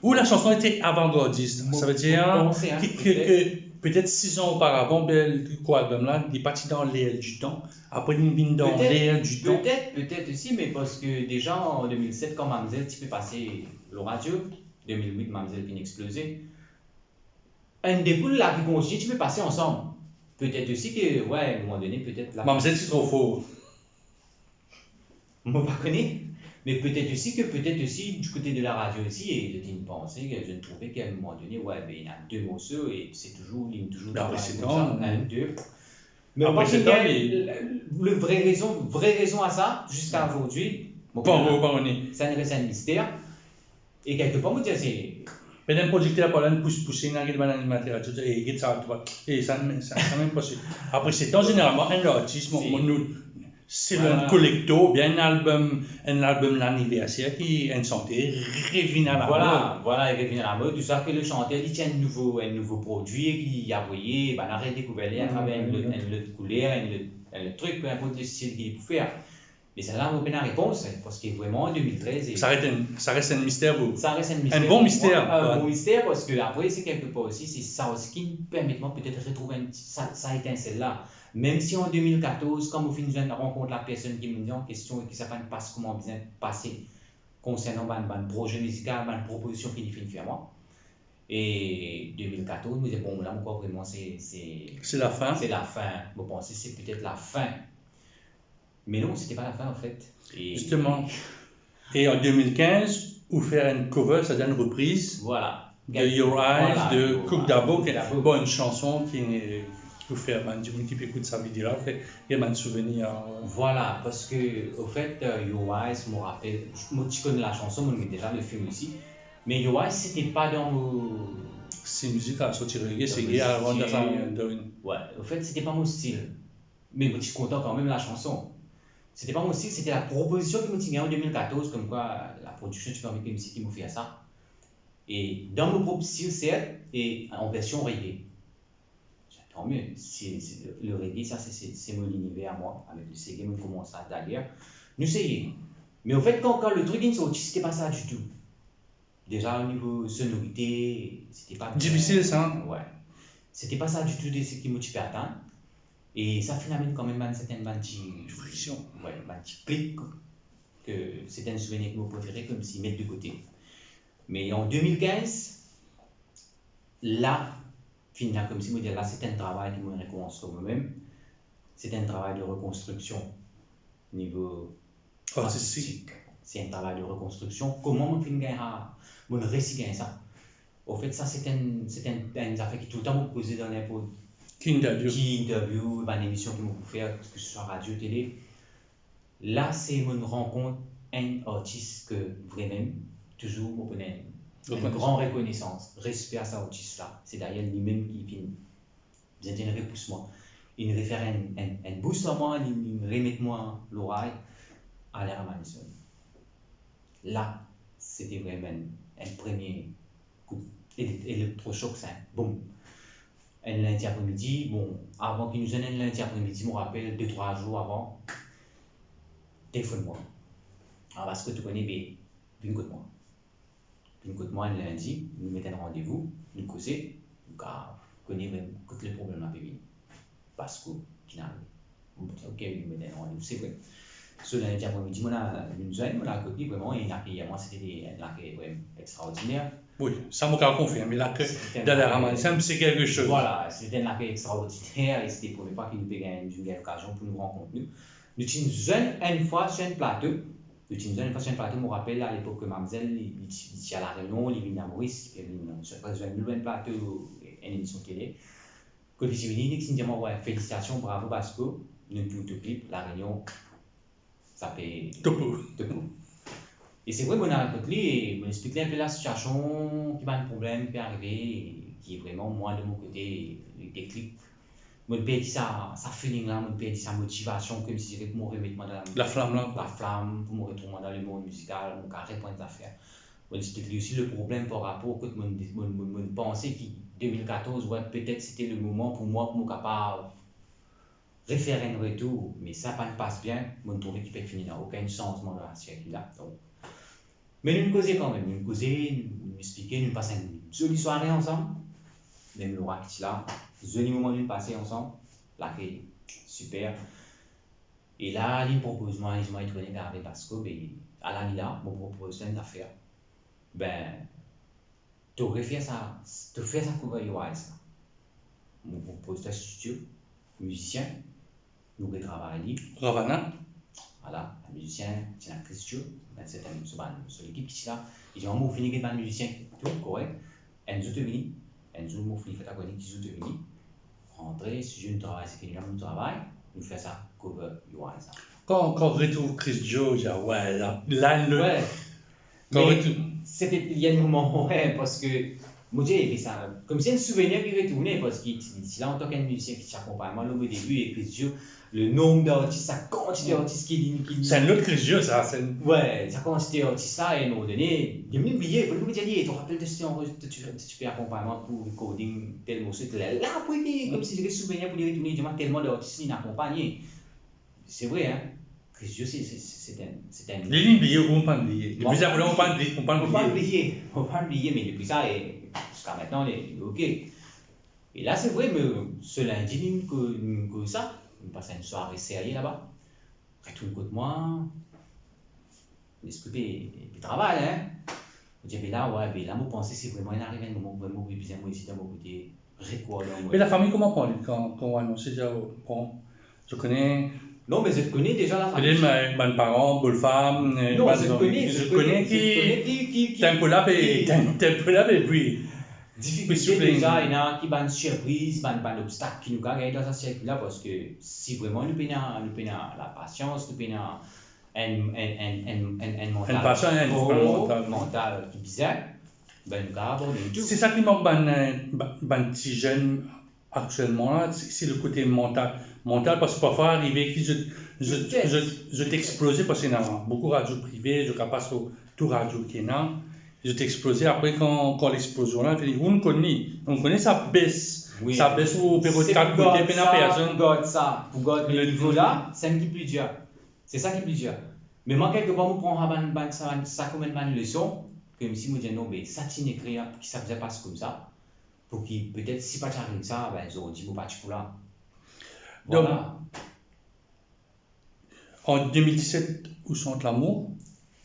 Ou lasanson ete avangardis, savedir ki, ki, petet, ki petet sizan oparavan, be, albom la, li pa ti dan ler di tan, apre li vinn dan ler di tan. Petet, petet osi, me parski deza an de mil set, kan Mamzel ti pe pase lor radio, de mil wit, Mamzel finn exploze. Enn dekoul lavi kontinie ti pe pase ansam. Petet osi ki, we, a enn moman done, petet la... Mamzel ti tro for. Mo pa kone, me petet osi ki, petet osi, di kote de la radio osi, e zot inn panse, zot inn trouve ki a enn moman done, we, be, ena de morso e se touzour, li touzour travay koumsa, enn, de. Me apre setan, le, le vre rezon, vre rezon a sa, ziska zordi, mo pa kone. Sa inn res enn mister. E kelkepar, mo dir, se... Petet enn prodikter pa la inn pous, pouse, inn al get bann animater, tou, e get sa, tou, e sa, sa, sa mem pa se. Apre setan, zeneralman, enn artis, mo, mo, nou, selon enn kolektor, oubien enn albom, enn albom laniverser ki enn sante revinn alamod. Vwala, vwala, li revinn alamod, ziska ki le santer, li ti enn nouvo, enn nouvo prodwi ki li avoye, bann la redekouver li atraver enn lot, enn lot kouler, enn lot, enn lot trik, pe inport le stil ki li pou fer. Me sa la, mo pena repons, parski vreman, de mil trez e... Sa res enn, sa res enn mister pou ou. Sa res enn mister pou mwa. Enn bon mister, enn bon mister, parski apre, se kelkepar osi, se sa osi ki permet mwa petet retrouv enn ti, sa, sa etinsel la. Mem si an de mil katorz, kan mo finn zwenn, rankont lapersonn ki mo dir an kestion e ki sa pa'nn pas kouma bizin pase, konsernan bann, bann proze mizikal, bann propozision ki li finn fer mwa. E de mil katorz, mo dir, bon, la, mo krwar vreman se, se... Se lafin. Se lafin. Mo panse se petet lafin. Me non, sete pa lafin, anfet. E... Zisteman. E an de mil kinz, ou fer enn cover, savedir enn repriz, vwala, de Your Eyes, vwala, de Cook Dabo, Cook Dabo, ki, bon, enn sanson ki, ou fer, bann dimoun ki pe ekout sa video la, ou fer, ki bann souvenir, euh. Vwala, parski, anfet, euh, Your Eyes, mo rapel, mo ti konn lasanson, mo inn get deza le fim osi. Me Your Eyes, sete pa dan mo... Si mizik la sorti reggae, se reggae, avan sa, dan... We, anfet, sete pa mo stil. Me mo ti kontan kanmem lasanson. Sete pa mo stil, sete la propozision ki mo ti gagn an de mil katorz, komkwa la prodiksion ti pe anvi ki mo, ki mo fer sa. E dan mo prop stil, sert, e an version reggae. Tan mie, se, se, le, le reggae, sa, se, se, se mo liniver a mwa, avek le sege, mo koumans sa dayer. Nou seye. Me anfet, kan, kan le trik inn sorti, sete pa sa ditou. Deza, o nivo sonorite, sete pa bien. Difisil, sa, hein? We. Sete pa sa ditou de seki mo ti pe atann. E sa finn amenn kanmem bann serten, bann ti friksion. We, bann ti klik, ki se enn souvenir ki mo prefere, komsi met de kote. Me an de mil kinz, la, finn la, komsi mo dir, la, se enn travay ki mo rekoumans lor momem. Se enn travay de rekonstriksion nivo artistik. Artistik. Se enn travay de rekonstriksion. Kouma mo finn gagn sa? Mo resi gagn sa. Anfet, sa se enn, se enn, enn zafer ki toultan mo poze dan ninport Ki interview. Ki interview, bann emision ki mo pou fer, ke se swa radio, tele. La, se mo rankont enn artis ke vremem, touzour mo pou ena enn, enn gran rekonesans, respe a sa artis la. Se dayer limem ki finn, bizin dir, repous mwa. Inn refer enn, enn, enn bous ar mwa, inn, inn remet mwa loray, Alain Ramanisonn. La, se te vremem enn, enn premie kout ele-, elektroshok, sa, boum. Enn lindi apremidi, bon, avan ki nou zwenn enn lindi apremidi, mo rapel, de trwa zour avan, telefonn mwa. Ah, parski to kone, be, vinn kot mwa. Vinn kot mwa enn lindi, nou met enn randevou, nou koze, nou kav kone vremem kot le problem la pe vini. Parski ki inn arive. Mo dir, ok, nou met enn randevou, se vre. So, lindi apremidi, mo al, nou zwenn, mo al kot li, vremem, e lakey mwa, se te enn lakey vremem extraordiner. Wi, sa mo kav konfirme, lakey Alain Ramanisonn, se kelke soz. Vwala, se te enn lakey extraordiner, e se te premie fwa ki nou pe gagn, nou gagn lokazion pou nou rankont nou. Nou ti zwenn enn fwa sir enn plato, nou ti zwenn enn fwa sir enn plato, mo rapel, alepok, mamzel, li, li ti, li ti a La Rényon, li vinn a Moris, li vinn, nou ti zwenn li lor enn plato, enn emision tele. Kot li ti vini, li ti dir mwa, "Wey, felisitasion, bravo, parski nou trouv to klip La Rényon, sa pe topo." Topo. E se vre, mo al kot li, e mo explik li enpe lasitiasion, ki bann problem ki pe arive, ki vremem, mwa, de mo kote, le deklik, mo perdi sa, sa feeling la, mo perdi sa motivasion, koumsi dir pou mo remet mwa dan la, laflam la, laflam, pou mo retrouv mwa dan lemond mizikal, mo kav reprann zafer. Mo explik li osi le problem par rapor kot mo, mo, mo, mo panse ki de mil katorz, wey, petet se te le moman pou mwa, pou mo kapav refer enn retour, me sa pa'nn pas bien, mo trouve ki pa'nn finn ena okenn sanzman dan lasirkil la. Donk, me nou koze kanmem, nou koze, nou explike, nou pas enn zoli sware ansam. Mem Laura ki ti la, zoli moman nou pase ansam, lakey siper. E la, li propoz mwa, li dir mwa, li trouv li gave, parski, be, ala li la, mo propoz li enn zafer. Be, to refer sa, to fer sa Cover Your Eyes la. Mo propoz li studio, mizisien, nou retravay li. Ravana. Vwala, mizisien, ti ena Chris Joe, enn serten, so bann, so lekip ki ti la. Li dir mwa, mo fini get bann mizisien, tou korek. Enn zour to vini, enn zour mo fini fer twa kone ki zour to vini. Rantre, si nou travay, seki nou travay, nou fer sa Cover Your Eyes la. Kan, kan retrouv Chris Joe, dir, wey, la, la, le, wey. Kan retrouv. Me se te, li enn moman, wey, parski, mo dir, epi sa, koumsi enn souvenir ki retourne, parski ti, ti la antan ki enn mizisien ki ti akonpagn mwa lor mo debi, e Chris Joe, le nonb d'artis, sa kantite artis ki li, ki li. Se enn lot Chris Joe, sa, se enn. Wey, sa kantite artis sa, e a enn moman done, li mem bliye, pou li dir li, to rapel de si anre-, to, to, to pe akonpagn mwa pou recording tel morso, tel la, pou li, koumsi li get souvenir pou li retourne, li dir mwa telman d'artis li akonpagne. Se vre, hein. Chris Joe, se, se, se, se enn, se enn. Li, li bliye, ou pa'nn bliye. Li, bizin, ou pa'nn bliye, ou pa'nn bliye. Mo pa'nn bliye, mo pa'nn bliye, me depi sa, e, ziska mintenan, li, li ok. E la, se vre, me se lindi, nou ko-, nou koz sa, nou pas enn sware serye laba. Retourn kot mwa, lespri pe, pe travay, hein. Mo dir, be la, wey, be la, mo panse se vremem inn ariv enn moman, vremem, mo bizin, mo isi dan mo kote, record dan mo. Me lafami, kouma pran li kan, kan ou anonse, dir, bon, zot kone. Non, me zot kone deza lafami. Petet bann, bann paran, bofam, eh, non, bann zot zanmi, kone, zot kone ki, ki, ki, tempo la pe, ki tem-, tempo la pe, wi. Difikilte deza, ena ki bann sirpriz, bann, bann obstak ki nou kav gagn dan sa sirkil la, parski si vremem nou pena, nou pena lapasians, nou pena enn, enn, enn, enn, enn, enn mantal, enn pasion, enn for, mantal, mantal ki bizin, be, nou kav abandone tou. Se sa ki mank bann, eh, ba-, bann ti zenn aktielman la, se, se le kote mantal, mantal, parski parfwa arive ki zot, zot, zot, zot exploze, parski ena boukou radio prive, zot kav pas lor tou radio ki ena, zot exploze, apre kan, kan lexplozion la fini, ou kone, ou kone sa bes, wi, sa bes ou pe rod kat kote, pena personn. Se pou gard sa, pou gard sa, pou gard le nivo la, se enn ki pli dir. Se sa ki pli dir. Me mwa, kelkepar, mo pran sa bann, bann, sa, sa kouma enn bann leson, koumsi mo dir, non, be, sa ti inn ekrir, ki sa bizin pas koumsa, pou ki, petet, si pa ti ariv sa, be, zordi, mo pa ti pou la. Donk, vwala. An de mil diset, ou sant Lamour.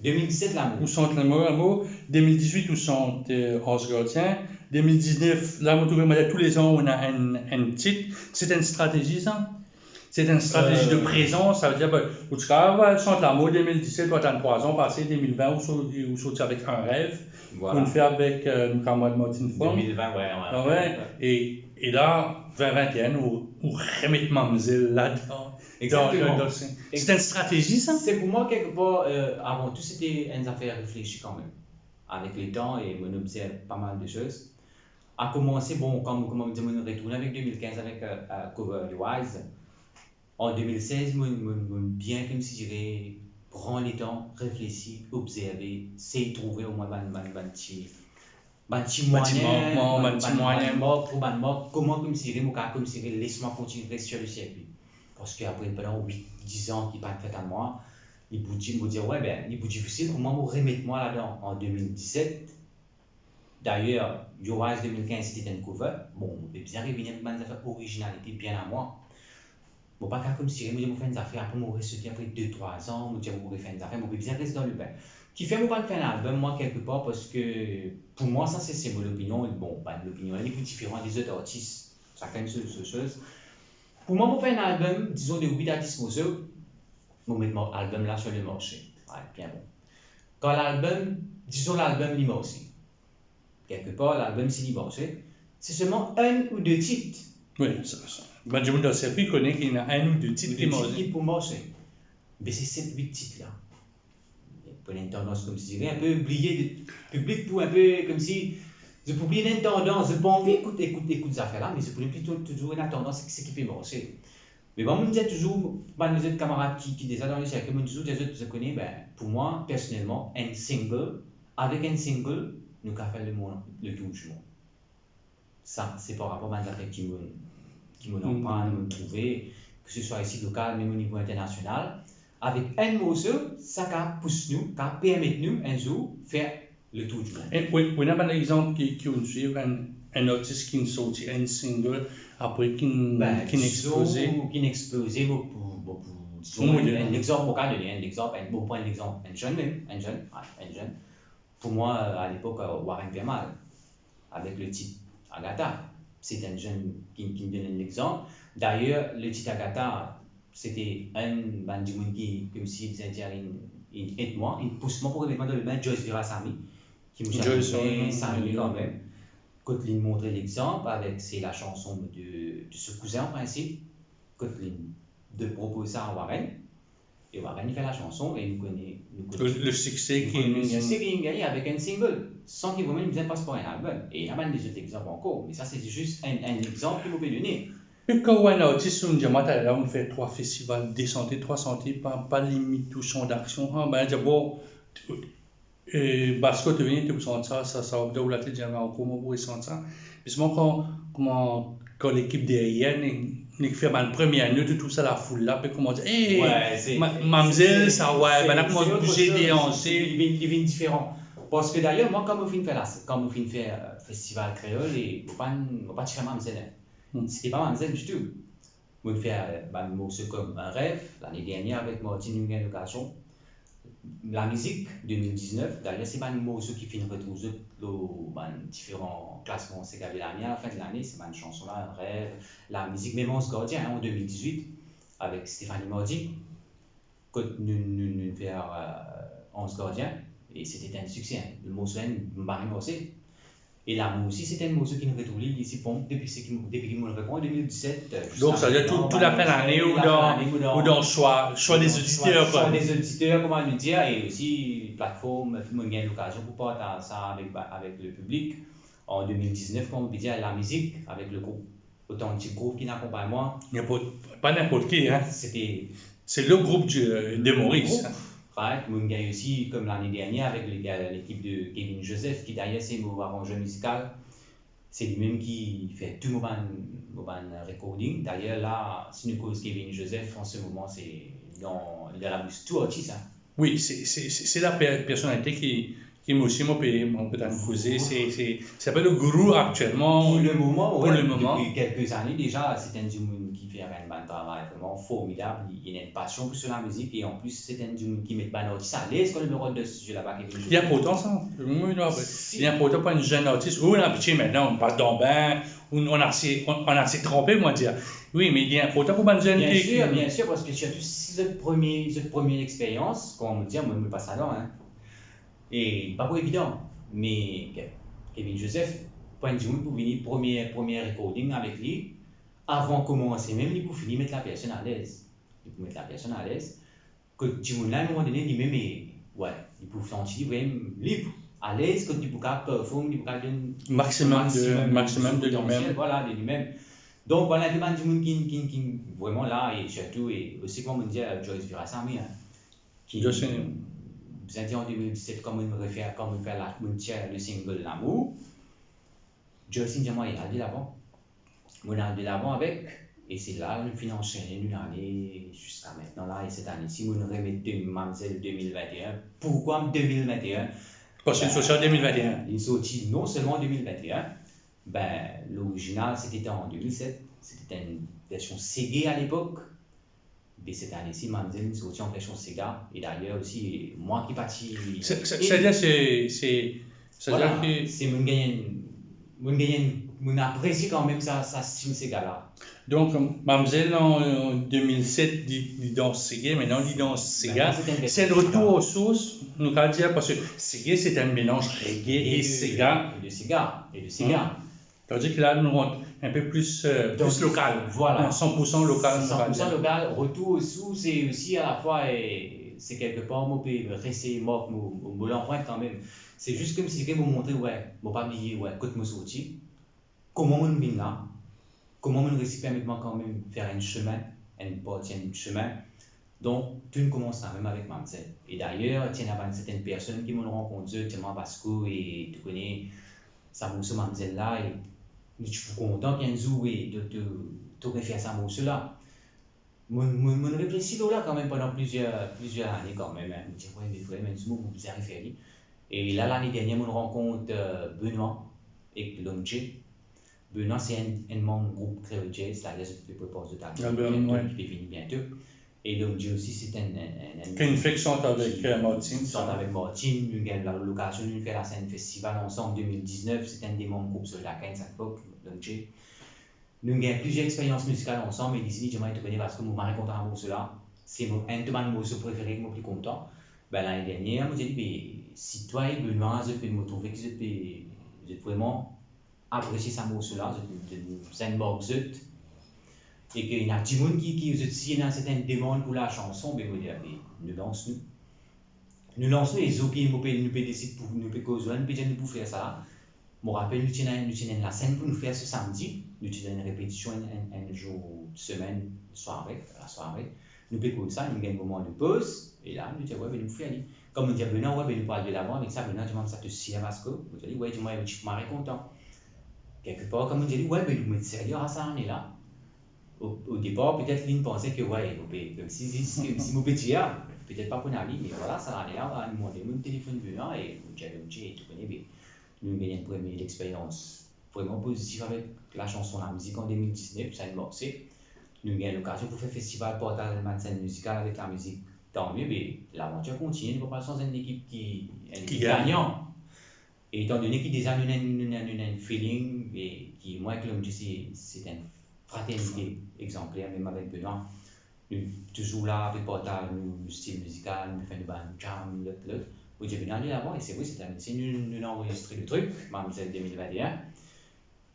De mil diset, Lamour. Ou sant Lamour, Lamour. De mil dizwit, ou sant, eh, Anz Gardien. De mil diznef, la, mo trouve, mo dir, toulezan, ou ena enn, enn tit. Se enn stratezi, sa? C'est une stratégie de Euh. présence, ça veut dire, ben, ou ti kapav al sant lamour de mil diset, ou atann trwa an pase, de mil vin, ou sor-, ou sorti avek enn rev, Voilà. ou fer avek, euh, nou kamarad Martine Franck. De mil vin, ouais, ouais. Ah ouais. Et, et là, vin vin et un, ou, ou remet mamzel ladan. Exactement. Dans, dans, c'est c'est une stratégie, ça? C'est pour moi, quelque part, euh, avant tout, c'était une affaire réfléchie quand même. Avec le temps, et on observe pas mal de choses. A komanse, bon, kan, kouma mo dir, mo retourn avek de mil kinz avek, euh, euh, cover Your Eyes. An de mil sez, mo, mo, mo bien, koumsidire, pran letan, reflesi, obzerve, sey trouve omwin bann, bann, bann ti, bann ti Bann ti mwayin, mank, bann, bann ti bann, mwayin. bann mark, trouv bann mark, kouma koumsidire mo kapav koumsidire, les mwa kontign res lor le sirkwi. Parski apre pandan wit, diz an ki pa finn fet a mwa, li pou dir, mo dir, ouais, ben, li pou difisil pou mwa, mo remet mwa ladan. An de mil diset, dayer, Your Eyes de mil kinz, se ti enn cover. Bon, mo pe bizin revini avek bann zafer orizinalite bien a mwa. Mo pa kapav koumsidire, mo dir mo fer enn zafer, apre mo res soti apre de, trwa an, mo dir mo pou refer enn zafer, mo pe bizin res dan lebin. Kifer mo pa fer enn album, mwa, kelkepar, parski pou mwa, sa se, se mo lopinion, bon, bann lopinion, li pou diferan de lezot artis, sakenn so, so soz. Pou mwa, mo fer enn album, dizon de wit a dis morso, mo met mo album la sur le marché. Ouais, bien bon. Kan lalbum, dizon lalbum li marse. Kelkepar, lalbum si li marse, se selman enn ou de tit. Wi, sa, sa. Bann dimoun dan sirkwi kone ki ena enn ou de tit Ou ki de marse. tit ki pou marse. Be se set, wit tit la. Pou ena enn tandans koumsidire, enn pe bliye de, piblik pou enn pe koumsi, zot pou bliye enn tandans, zot pa anvi ekout, ekout, ekout zafer la, me zot pou li plito touzour ena tandans seki pe marse. Me mwa, mo dir touzour, bann lezot kamarad ki, ki deza dan le sirkwi, mo touzour dir zot, zot kone, ben, pou mwa, personelman, enn single, avek enn single, nou kapav fer lemond, le tour du monde. Sa, se par rapor bann zafer ki mo, ki mo Mm. aprann, mo trouve, ke se swa isi lokal, mem o nivo internasional. Avek enn morso, sa kapav pous nou, kapav permet nou, enn zour, fer le tour du monde. E, wi, wi, ena bann exanp ki, ki ou'nn swiv, enn, enn artis ki'nn sorti enn single, apre ki'nn, Ben, ki'nn dizon, exploze. Ki'nn exploze, mo pou, mo pou, dizon, Wi, enn, wi. enn exanp, mo kapav donn enn exanp, enn, mo pran enn exanp, enn zenn mem, enn zenn, ah, enn zenn. Pou mwa, a lepok, euh, Warren Vermael, avek le tit Agatha. Se enn zenn ki, ki'nn donn enn exanp. Dayer, le tit Agatha, se ti enn bann dimoun ki, koumsi, bizin dir, inn, inn ed mwa, inn pous mwa pou remet mwa dan lebin, Joyce Virasamy, ki mo ti Joyce, bien wi, salye wi. Kanmem. Kot li'nn montre lexanp avek se la chanson de, de so kouzin, an prinsip, kot li'nn de propoz sa a Warren, e Warren fer la chanson, e nou kone, nou kone Le, le sikse nou ki kone nou le sikse ki inn gagne avek enn single, san ki vremem bizin pas par enn album. E ena bann lezot exanp ankor, me sa se zis enn, enn exanp ki mo pe done. E kan ou enn artis, ou dir mwa taler la, ou fer trwa festival, de sante, trwa sante, pa, pa limit ou san daksion, an, ben, dir, bon, e, Basko to vini, to pou sant sa, sa, sa, ou la to dir, ankor, mo pou resant sa. Me selman kan, kouma, kan lekip deryer, nek, nek fer bann premie not, ou trouv sa lafoul la, pe koumans dir, "Ey, Ouais, se, ma-, se, mamzel, se, sa, ouais, se, bann la se koumans autre bouze, chose. deranze." Li vinn, li vinn diferan. Parski dayer, mwa, kan mo finn fer la, kan mo finn fer, euh, Festival Kreol, e mo pa, mo pa ti fer mamzel, en. Hmm. Se ti pa mamzel ditou. Mo fer, euh, bann morso kom Un rêve, lane dernie avek Martine, nou gagn lokazion. Lamizik, de mil diznef, dayer se bann morso ki finn retrouv zot lor bann diferan klasman Sega de lane, a lafin de lane, se bann chanson la, Un rêve, Lamizik, mem Ange Gardien, en, an de mil dizwit, avek Stéphanie Mordy, kot nou, nou, nou fer, euh, Ange Gardien, e se ti enn sikse, en. Morso la inn mari marse. E Lamour osi, se ti enn morso ki'nn retrouv li, li ti pran depi seki, depi ki mo'nn repran, de mil diset, euh, Donk, sa ve dir tou, tou lafin lane, ou dan, ou dan swa, swa dezoditer, Swa kwa. Dezoditer, kouma nou dir, e osi platform, mo'nn gagn lokazion pou partaz sa avek, avek le piblik. An de mil diznef, kouma nou pe dir, Lamizik, avek le group Authentic Groove ki akonpagn mwa. Ninport, pa ninport ki, en. Se ti Se le group de, de Moris. Group, right? Mo'nn gagn osi, kom lane dernie, avek le, euh, lekip de Kevin Joseph, ki dayer se mo aranzwer mizikal. Se limem ki fer tou mo bann, mo bann recording. Dayer la, si nou koz Kevin Joseph, an se moman, se dan, li dan labous tou artis, en. Wi, se, se, se, se la per-, personalite ki, Ki mo osi mo pe, mo pe tann koze, se, se, se apel le gourou aktielman. Pour le moment, pour le moment, depi kelke zane deza, se enn dimoun ki fer enn bann travay vreman formidab. Li ena enn pasion pou so lamizik e an plis, se enn dimoun ki met bann artis alez kan li rod dan stidio laba, Kevin Joseph. Li inportan sa. Wi, non, li inportan pou enn zenn artis. Ou ena abitie, mintnan, ou pas dan bin, ou, ou ase, ou, ou ase tranpe, mo dir. Wi, me li inportan pou bann zenn ki... Bien sir, bien sir, parski sirtou si zot premie, zot premie experyans, kouma mo dir, mwa, mo pa sav, hein. E pa pou evidan, me Ke-, Kevin Joseph, pou enn dimoun pou vini premie, premie recording avek li, avan koumanse mem, li pou fini met lapersonn alez. Li pou met lapersonn alez. Kot dimoun la, a enn moman done, limem, e, wi, li pou santi li vremem lib, alez, kot li pou kapav perform, li pou kapav donn maximum de, maximum de limem. Voilà, de limem. Donk, voilà, enn bann dimoun ki, ki, ki vreman la, e sirtou, e osi, kouma mo dir, Joyce Virasamy, hein. Ki, bizin dir, an de mil diset, kan mo'nn refer, kan mo'nn fer la, mo'nn tir le single Lamour, Joyce inn dir mwa, al delavan. Mo'nn al delavan avek, e se la nou finn ansene, nou ale ziska mintnan la, e set ane si mo'nn remet de, Mamzel de mil vinteen. Poukwa de mil vinteen? Parski li sorti an de mil vinteen. Li sorti non selman an de mil vinteen, be, lorizinal, se ti an de mil set, se ti enn version Sega alepok. Be set ane si, Mamzel inn sorti an version Sega, e dayer osi, mwa ki parti... Se, se, sedir se, se, sedir ki se mo'nn gagn, mo'nn gagn, mo'nn apresie kanmem sa, sa stil Sega la. Donk, Mamzel an, an de mil set, li, li dan Sega, mintnan li dan Sega. Se enn retour aux sources, nou kapav dir, parski Sega se enn melanz reggae e Sega. E de Sega, e de Sega. Tandis ki la, nou rant enn pe plis, euh, plis lokal. Voilà. Non, san pour san lokal, nou va dir. San pour san lokal, retour aux sources, e osi a la fwa, e se kelkepar mo pe res mark mo, mo, mo lanprint kanmem. Se zis koumsi ke mo montre, wi, mo pa bliye, wi, kot mo sorti, kouma mo'nn vinn la, kouma mo'nn resi permet mwa kanmem fer enn semin, enn parti enn semin. Donk, to'nn koumans samem avek Mamzel. E dayer, ti ena bann sertenn personn ki mo'nn rankont zot, ti ena Vasco e tou kone sa morso Mamzel la, e nou ti pou kontan ki enn zour, e to, to, to refer sa morso la. Mo'nn, mo'nn, mo'nn reflesi lor la kanmem pandan plizier, plizier lane kanmem, hein. Mo dir, wi, me vremem, enn zour mo bizin refer li. E la, lane dernier, mo'nn rankont, euh, Benoît ek Lom J. Benoît, se enn, enn manm group Kreol Jazz, la, li pe prepar zot albom, albom, biento, wi, ki pe vini biento. E Lom J osi, se enn, enn, enn, enn... Ki finn fek sant avek, euh, Martin. Sant avek Martin, nou gagn la, lokazion nou fer lasenn festival ansam de mil diznef, se enn de manm group Solda Kane sa lepok, Lom J. Nou gagn plizier experyans mizikal ansam, e li dir mwa, to kone, parski mo mari kontan morso la, se mo, enn de bann morso prefere ki mo pli kontan. Be, lane dernier, mo dir li, be, si twa e Benoît, zot pe, mo trouve ki zot pe, zot vreman apresie sa morso la, zot, zot, zot, zot inn mark zot, e ki ena dimoun ki, ki zot, si ena sertenn demann pou lasanson, be, mo dir, be, nou lans nou. Nou lans nou, e zour ki nou pe, nou pe desid pou, nou pe koz, nou pe dir nou pou fer sa la. Mo rapel, nou ti ena, nou ti ena enn lasenn pou nou fer se samdi, nou ti ena enn repetision enn, enn, enn zour semenn, sware, lasware. Nou pe koz sa, nou gagn moman de poz, e la, nou dir, wi, be, nou pou fer li. Kan nou dir Benoît, wi, be, nou pou al delavan avek sa, Benoît dir mwa, sa to sir, Vasco? Mo dir li, wi, dir mwa, mo ti mari kontan. Kelkepar, kan mo dir li, wi, be, nou pou met serye a sa lane la. O, o depar, petet li inn panse ki, wi, mo pe, koumsi, zis, koumsi mo pe dir, petet pa pou ena li, me vwala, sa lane la, vwala, nou mande, mo'nn telefonn Benoît, e mo dir, mo dir, to kone, be, nou gagn enn premie experyans vreman pozitif avek lasanson, lamizik an de mil diznef, sa inn marse. Nou gagn lokazion pou fer festival, partaz enn bann senn mizikal avek lamizik, tanmie, be, lavantir kontinie, nou pa pou al sanz enn lekip ki, enn lekip gagnan. E etandone ki deza nou ena, nou ena, nou ena enn feeling, e ki, mwa ek Lom J, se, se enn fraternite egzanpler, mem avek Benoît. Nou touzour la, pe partaz nou, nou stil mizikal, nou fer nou bann jam, lot, lot. Mo dir, be, nou al delavan, e se vre, se enn, se nou, nou, nou anrezistre le trik, Mamzel de mil vinteen,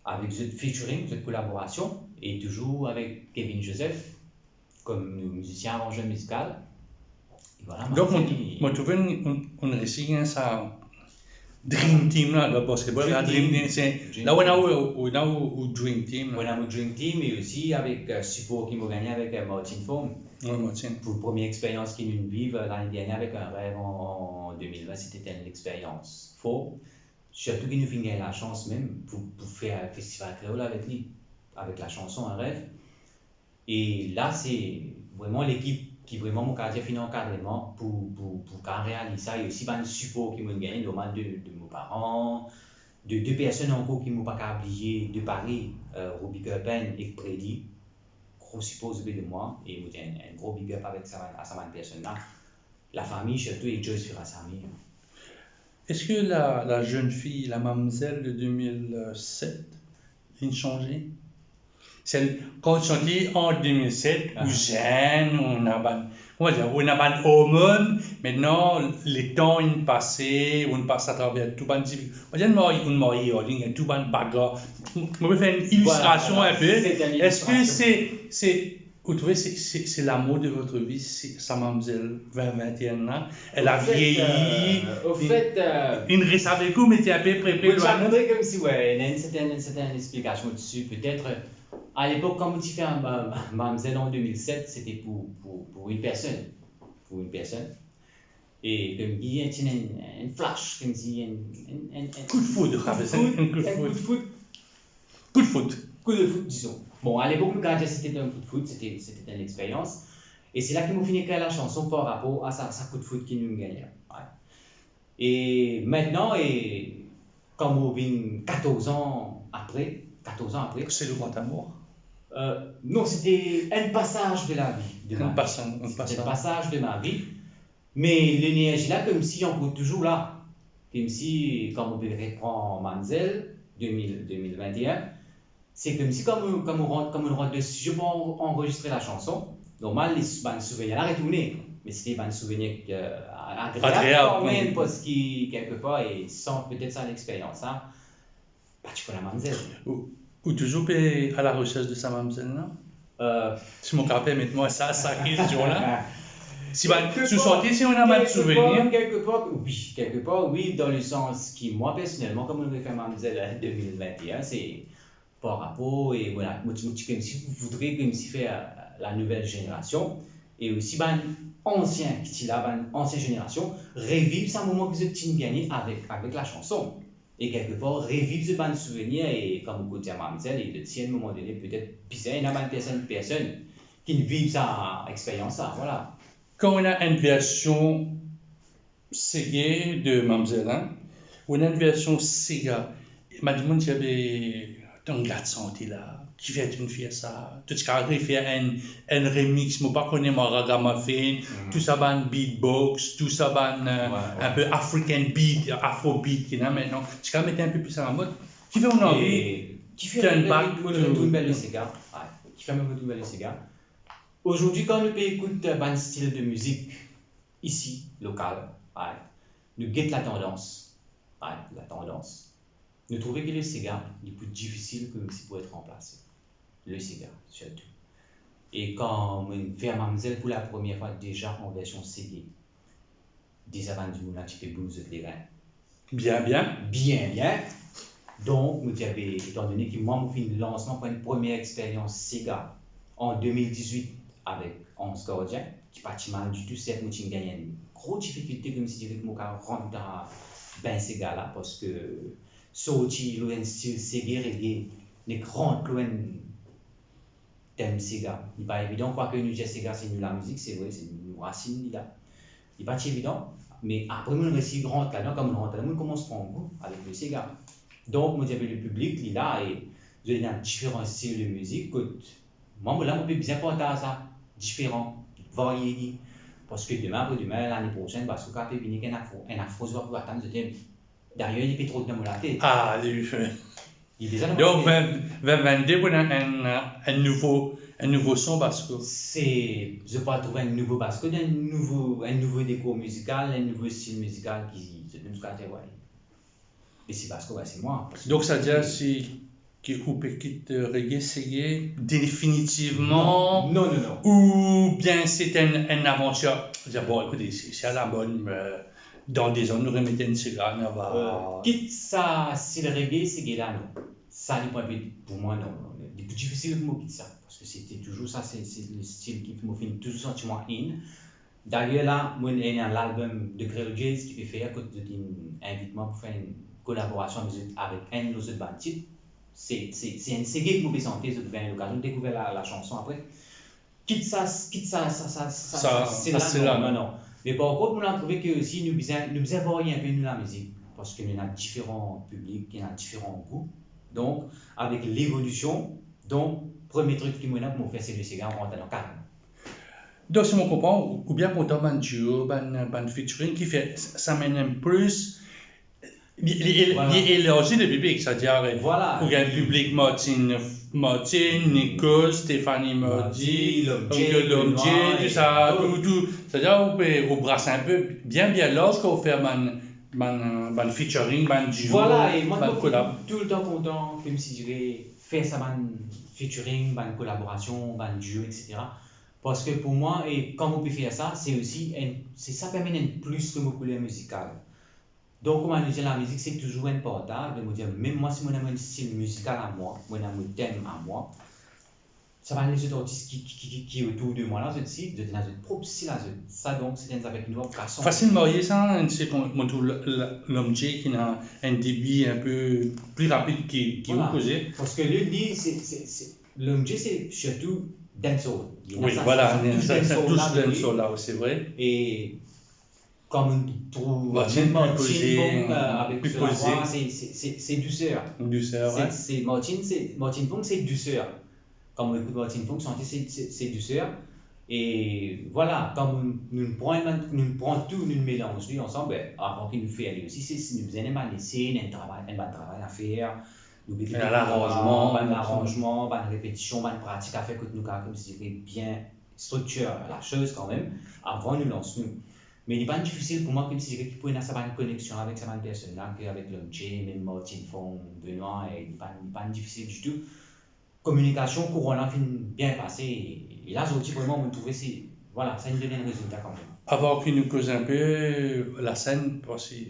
avek zot featuring, zot kolaborasion, e touzour avek Kevin Joseph, kom nou mizisien aranzer mizikal. E vwala. Donk, mo, mo trouve nou, nou, nou resi gagn sa dream team la, dan basketball, la dream team, se, la ou ena ou, ou ena ou, ou dream team la. Ou ena mo dream team, e osi avek, euh, sipor ki mo gagne avek, euh, Martin Form. Wi, Martin. Pou premie experyans ki nou viv, euh, lane dernier avek Enn Rev an, an de mil vin, se ti enn experyans for. Sirtou ki nou finn gagn lasans mem pou, pou fer festival kreol avek li, avek lasanson Enn Rev. E la, se vreman lekip ki vreman mo kapav dir finn ankadreman pou, pou, pou kapav realiz sa, e osi bann sipor ki mo'nn gagne, normal, de, de mo paran, de, de personn ankor ki mo pa kapav bliye, de Paris, euh, Roby Kirpin ek Predi, gro sipor zot pe donn mwa, e mo dir enn, enn gro big up avek sa bann, a sa bann personn la. Lafami sirtou, e Joyce Firas Amir. Eski la, la zenn fi, la mamzel de de mil set, inn sanze? Sel, kan ou ti an de mil set, ou zenn, ou ena bann, kouma dir, ou ena bann ormonn, aster letan inn pase, ou'nn pas atraver tou bann difik-, pa dir ou'nn marye, ou'nn marye, ou ena tou bann bagar. Mo, mo pe fer enn ilistrasion enpe. Eski se, se, ou trouve se, se, se l'amour de votre vie, se sa mamzel vin vin et un la, elle a vieilli, euh, inn res avek ou, me ti enpe pre, pre lwin. Mo ti a montre koumsi, wi, ena enn sertenn, enn sertenn explikasion desi, petet. A lepok, kan mo ti fer, euh, mamzel an de mil set, sete pou, pou, pou enn personn. Pou enn personn. E koumsi enn, enn, enn flash, koumsi enn, enn, enn, enn koudfoud, enn koudfoud. Koudfoud. Koudfoud, dizon. Bon, a lepok, nou kapav dir sete enn koudfoud, sete, sete enn experyans. E se la ki mo finn ekrir lasanson par rapor a sa, sa koudfoud ki nou gagne la. Wi. E aster, e kan mo vinn katorz an apre, katorz an apre. C'est le grand amour. Euh, non, sete enn pasaz de la vi, de ma vi. Enn pasaz, enn pasaz. Sete enn pasaz de ma vi. Me lenerzi la, koumsi, ankor touzour la. Koumsi, kan mo pe repran Mamzel, de mil, de mil vin et un, se koumsi kan mo, kan mo rant, kan mo rant dan studio pou an-, anrezistre lasanson, normal, les, bann souvenir la retourne. Me sete bann souvenir, euh, agreab kanmem, parski, kelkepar, e san petet sa lexperyans la, pa ti kone mamzel. Ou, ou touzour pe a la reserch de sa mamzel la? Euh, si mo kapav permet mwa sa, sa kestion la. Si bann, si ou santi, si ou ena bann souvenir. Kelkepar, wi, kelkepar, wi, dan le sans ki, mwa, personelman, kan mo refer Mamzel, euh, de mil vin et un, se par rapor, e vwala, mo ti, mo ti koumsi voudre koumsi fer, euh, la nouvel zenerasion, e osi bann ansien ki ti la, bann ansien zenerasion, reviv sa moman ki zot ti gagne avek, avek lasanson. E kelkepar, reviv zot bann souvenir, e kan mo koz ar Mamzel, e zot ti, a enn moman done, petet bizin ena bann personn, personn ki viv sa experyans la, vwala. Kan ou ena enn version sege de Mamzel, hein, ou ena enn version sega, bann dimoun ti ave tann grat sante la, kifer to'nn fer sa? To ti kapav refer enn, enn remix, mo pa kone mwa, ragamuffin, tou sa bann beatbox, tou sa bann, euh, enn pe African beat, afro beat ki ena aster. Ti kapav met enn pe plis alamod. Kifer ou'nn anvi turn back to... Kifer mo retourn ver le sega. Wi. Kifer mo retourn ver le sega. Azordi, kan nou pe ekout, euh, bann stil de mizik isi, lokal, wi, nou get latandans, wi, latandans. Nou trouve ki le sega, li pou difisil koumsi pou et ranplase. Le sega, sirtou. E kan mo fer Mamzel pou la premie fwa deza an version sege, deza bann dimoun la ti pe bouz zot lerin. Bien, bien. Bien, bien. Donk, mo ti ave, etandone ki mwa, mo finn lans mwa pou enn premie experyans sega an de mil dizwit avek Ange Gardien, ki pa ti mal ditou. Sert, mo ti gagn enn gro difikilte, koumsi dir ki mo kapav rant dan bin sega la, parski sorti lor enn stil sege, rege, nek rant lor enn tem sega. Li pa evidan, kwake nou dir sega se nou lamizik, se vre, se nou rasinn li la. Li pa ti evidan, me apre mo'nn resi rant ladan, kan mo'nn rant ladan, mo'nn koumans pran gou avek le sega. Donk, mo dir avek le piblik, li la, e zot ena diferan stil de mizik, kot mwa, mo la, mo pe bizin partaz sa, diferan, varye li. Parski demin, apre demin, lane prosenn, Basko kapav pe vini ek enn afro, enn afro zwa pou atann zot eme. Dayer, li pe trot dan mo latet. Ah, li, li deza dan mo latet. Donk, vin, vin vinn-de, pou ena enn, enn nouvo, enn nouvo son Basko. Se, zot pou trouv enn nouvo Basko, enn nouvo, enn nouvo dekor mizikal, enn nouvo stil mizikal ki, se mem sa ki, wi. E si Basko, wi, se mwa. Donk, sa dir si ki ou pe kit, euh, rege, sege definitivman? Non, non, non, non. Oubien se enn, enn avantir, dir, bon, ekoute, si, si a la mode, euh, dan de zan, nou remet enn sega, nou va... Euh, kit sa stil rege, sege la, non. Sa, li pou enpe, pou mwa, non, non. Li pou difisil pou mo kit sa, parski sete touzour sa, se, se le stil ki mo finn touzour santi mwa in. Dayer la, mo ena lalbom de Creole Jazz ki pe fer, kot zot inn invit mwa pou fer enn kolaborasion avek zot, avek enn lor zot bann tit. Se, se, se enn sege ki mo pe sante, zot gagn lokazion dekouver la, lasanson apre. kit sa, kit sa, sa, sa, sa, Sa, sa, se sa, la, se non, la, non, non. non. Me par kont, mo'nn trouve ke osi nou bizin, nou bizin varye inpe nou lamizik, parski nou ena diferan piblik, nou ena diferan gou. Donk, avek levolision, donk, premie trik ki mo ena pou mo fer, se lesey rant dan kalm. Donk, si mo konpran, ou, ou bien kontan bann duo, bann, bann featuring ki fer, sa amenn plis, li, li, li, Voilà. li elarzi le piblik, setadir, Voilà. ou gagn piblik Martine, Martine, Nico, Stéphanie Mardy, Mardy, Lom J, Lom J, Benoît, tou sa, e tou, tou. Setadir, ou pe, ou bras inpe bien, bien larz kan ou fer bann, bann, bann featuring, bann duo, Voilà, e mwa, bann mo kolab. Toultan kontan, koumsi dire, fer sa bann featuring, bann kolaborasion, bann duo, et cetera. Parski pou mwa, e kan mo pe fer sa, se osi enn, se sa ki amenn enn plis dan mo kouler mizikal. Donk, kouma nou dir, lamizik, se touzour enn partaz. Me mo dir, mem mwa, si mo ena mo stil mizikal a mwa, mo ena mo tem a mwa, sa bann lezot artis ki, ki, ki, ki, ki otour de mwa la, zot si, zot ena zot prop stil a zot. Sa, donk, se enn zafek nou, kason. Fasil marye sa, enn, se kon, mo trouv l-, l-, Lom J ki ena enn debi inpe pli rapid ki, ki Voilà. ou koze. Parski li, li, se, se, se, Lom J, se sirtou dancehall. Li ena Wi, sa, voilà, sa, sa, li ena sa, sa, dancehall tous la, li. Dancehall la, wi, se vre. E kan nou trouv Martine, mem Martine pli poze, Fong, euh, avek pli so poze. Lavwa, se, se, se, se douser. Douser, Se, wi. se Martine, se, Martine Fong, se douser. Kan nou ekout Martine Fong sante, se, se, se douser. E vwala, kan nou, nou pran, nou pran tou, nou melanz li ansam, be, avan ki nou fer li osi, se, se nou bizin enn bann esey, enn travay, enn bann travay a fer. Nou bizin Enn laranzman, bann laranzman, bann repetision, bann pratik a fer kot nou kapav, koumsi dire, bien striktir lasoz kanmem, avan nou lans nou. Me li pa difisil pou mwa, koumsi dire, ki pou ena sa bann koneksion avek sa bann personn la, ki avek Lom J, mem Martine Fong, Benoît, e li pa, li pa difisil ditou. Kominikasion kouran la finn bien pase, e la zordi, vreman, mo trouve se, vwala, sa inn donn enn rezilta kanmem. Avan ki nou koz inpe lasenn, parski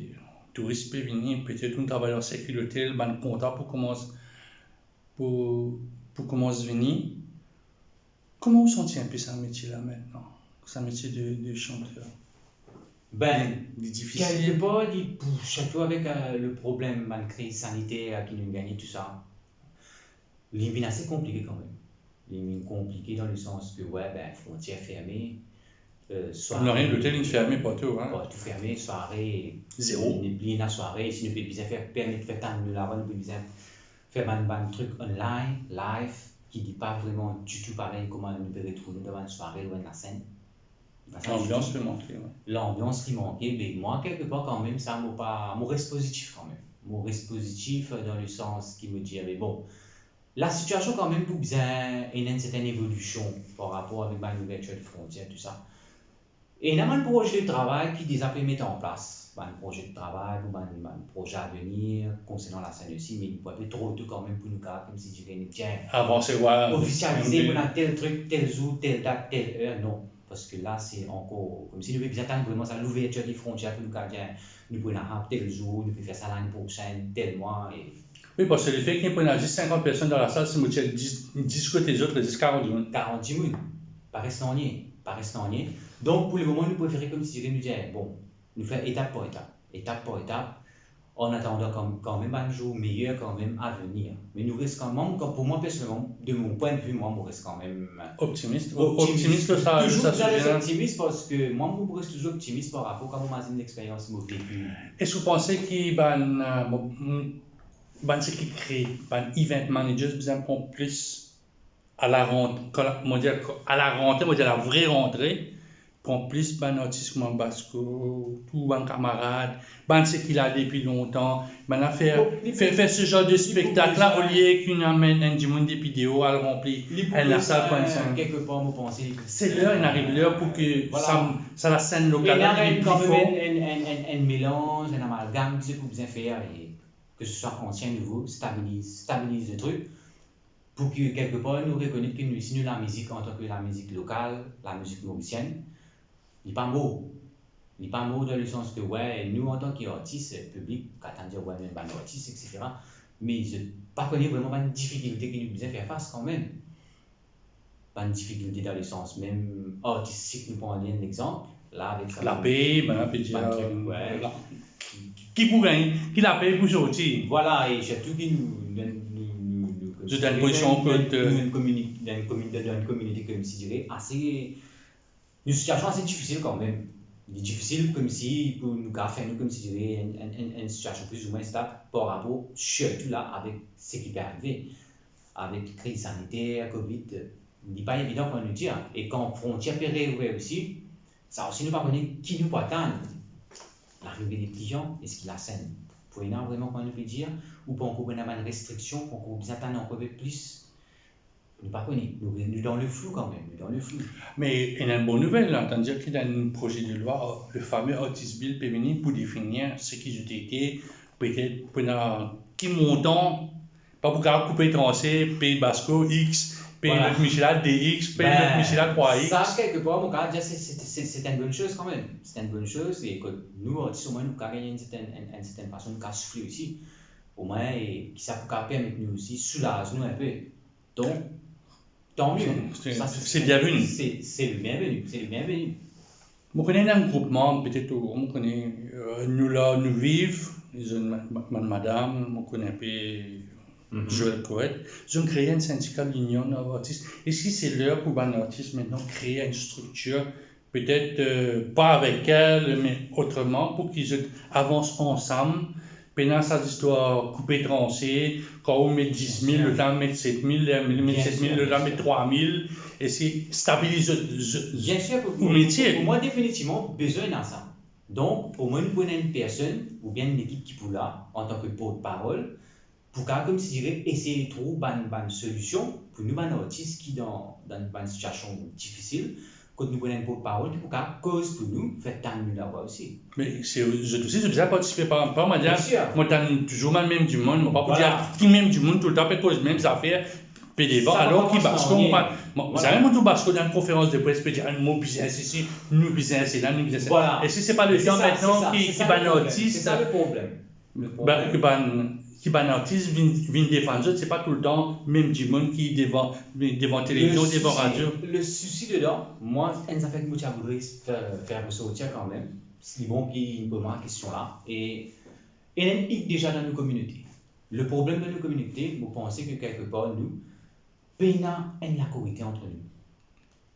touris pe vini, petet nou travay ar sirkil lotel, bann kontra pou koumans, pou, pou koumans vini. Kouma ou santi inpe sa metie la aster, sa metie de, de santer? Ben, Li difisil? Kelkepar, li pou, sirtou avek, euh, le problem, bann kriz saniter ki nou gagne, tou sa, li vinn ase konplike kanmem. Li vinn konplike dan le sans ke, wi, ben, frontier ferme, euh, swa Nanye, lotel inn ferme partou, hein. Partou ferme, sware, Zero. Nepli ena sware, si nou pe bizin fer, permet fer tann nou laba, nou pe bizin fer bann, bann trik online, live, ki li pa vreman ditou parey kouma nou pe retrouv nou dan bann sware ou enn lasenn. Lanbians pe manke, wi. Lanbians ki manke, me mwa, kelkepar kanmem, sa, mo pa, mo res pozitif kanmem. Mo res pozitif dan le sans ki mo dir, me bon, lasitiasion kanmem pou bizin ena enn sertenn evolision par rapor avek bann louvertir de frontier, tou sa. E ena bann proze de travay ki deza pe met an plas, bann proze de travay pou bann, bann proze avenir konsernan lasenn osi, me li pou inpe tro to kanmem pou nou kapav, koumsi dire, nou, tiens, Avanse, wi. Ofisialize, pou ena tel trik, tel zour, tel dat, tel er, non. Parski la, se ankor koumsi nou pe bizin atann vreman sa louvertir de frontier pou nou kapav dir, nou pou ena tel zour, nou pou fer sa lane prosenn, tel mwa, e Wi, parski lefe ki pou ena zis sinkant personn dan lasal, si mo tir dis, dis kote zot, les zis karant dimoun. Karant dimoun. Pa res nanye, pa res nanye. Donk, pou lemoman, nou prefere koumsi dire, nou dir, bon, nou fer etap par etap, etap par etap, an atandan kan, kanmem bann zour meyer kanmem a venir. Me nou res kanmem, kan, pou mwa personelman, de mon pwin de vi, mwa, mo res kanmem Optimis, optimis. Optimis lor sa, Touzour sa bizin res swivi, hein. Optimis, parski mwa, mo res touzour optimis par rapor kan mo mazinn lexperyans mo veki. Eski ou panse ki bann, euh, mo, mo, bann seki kre, bann event managers bizin pran plis a la rant-, kan la, mo dir, a la rante, mo dir, la vre rantre, pran plis bann artis kouma Basko, tou bann kamarad, bann seki la depi lontan, bann la fer, Bon, li fer, pou, fer se zar de li pou spektak la, bezwin olie ki nou amenn enn dimoun depi deor al ranpli Li pou enn lasal, pran enn, kelkepar, mo panse, li pou Se ler, inn ariv ler pou ki Vwala. sa, sa lasenn lokal la, Ena li enn, pli kanmem for. enn, enn, enn, enn, enn melanz, enn amalgam ki zot pou bizin fer, e ke se swa ansien, nouvo, stabiliz, stabiliz le trik, pou ki kelkepar nou rekonet ki nou, si nou lamizik antan ki lamizik lokal, lamizik morisienn, li pa mor. Li pa mor dan le sans ke, wi, nou antan ki artis, piblik kapav dir, wi, nou enn bann artis, et cetera. Me zot pa kone vreman bann difikilte ki nou bizin fer fas kanmem. Bann difikilte dan le sans mem artistik, nou pran li enn lexanp, la, avek sa Lapey, bann, bann, pe dir, bann trik, wi. Ki pou gagn, ki lapey pou sorti. Vwala, e sirtou ki nou, nou, nou, nou, nou, Zot dan enn pozision kot, dan enn komini-, dan enn komini-, dan enn kominote koumsidire ase, nou sitiasion ase difisil kanmem. Li difisil koumsi pou nou kapav fer nou koumsidire enn, enn, enn, enn sitiasion plizoumwin stab par rapor sirtou la avek seki pe arive, avek kriz saniter, covid, li pa evidan kouma nou dir, e kan frontier pe reouver osi, sa osi nou pa kone ki nou pou atann. Larive de klian, eski Lasenn pou ena vreman, kouma nou pe dir, ou pa ankor pou ena bann restriksion, pou ankor bizin atann ankor inpe plis? Nou pa kone, nou, nou dan leflou kanmem, nou dan leflou. Me ena enn bon nouvel la, tandir ki dan enn proze de lwa, le fame Artist Bill pe vini pou definir seki zot ete, petet pou ena ki montan, pa pou kapav koupe transe, pey Basco X, pey lot misie la de X, pey lot misie la trwa X. Sa, kelkepar, mo kapav dir se, se, se, se enn bonn soz kanmem. Se enn bonn soz, e kot nou, artis, omwin nou kapav gagn enn sertenn, enn, enn sertenn fason, nou kapav soufle osi. Omwin, e ki sa pou kapav permet nou osi soulaz nou inpe. Donk, tanmie. Se, se, se bienveni. Se, se le bienveni, se le bienveni. Mo kone ena enn groupman, petet ou, mo kone, euh, nou la, nou viv, zot ma-, ma-, bann madam, mo kone inpe Joël Coët, zot kree enn sindika Linyon Artis. Eski se ler pou bann artis aster kree enn striktir, petet, euh, pa avek kel, me otreman, pou ki zot avans ansam, pena sa zistwar koupe transe, kan ou met dis mil, lot la met set mil, lot la met set mil, lot la met trwa mil, e se stabiliz zot, zot, ou metie. Biensir, pou, pou mwa, definitivman, bizin ena sa. Donk, omwin nou pou ena enn personn oubien enn lekip ki pou la, antan ki portparol, pou kapav, koumsidire, esey trouv bann, bann solision pou nou bann artis ki dan, dan bann sitiasion difisil, kot nou pou ena enn portparol ki pou kapav koz pou nou, fer tann nou lavwa osi. Me se, zot osi, zot bizin partisipe, pa, pa mwa, mo tann touzour bann mem dimoun, mo pa pou dir ki mem dimoun toultan pe koz mem zafer, pe devan, alor ki Basco, mo pa, mo, zame mo trouv Basco dan konferans de pres pe dir, "Ah, nou bizin sesi, nou bizin sela, nou bizin sela." Eski se pa letan mintnan ki, ki bann artis, ki bann, ki bann artis vinn, vinn defann zot, se pa toultan mem dimoun ki devan, devan televizion, devan radio. Le sousi dedan, mwa, enn zafer ki mo ti a voudre fer, fer resortir kanmem, li bon ki inn poz mwa kestion la, e, ena enn hik deza dan nou kominote. Le problem dan nou kominote, mo panse ki kelkepar nou pena enn lakorite ant nou,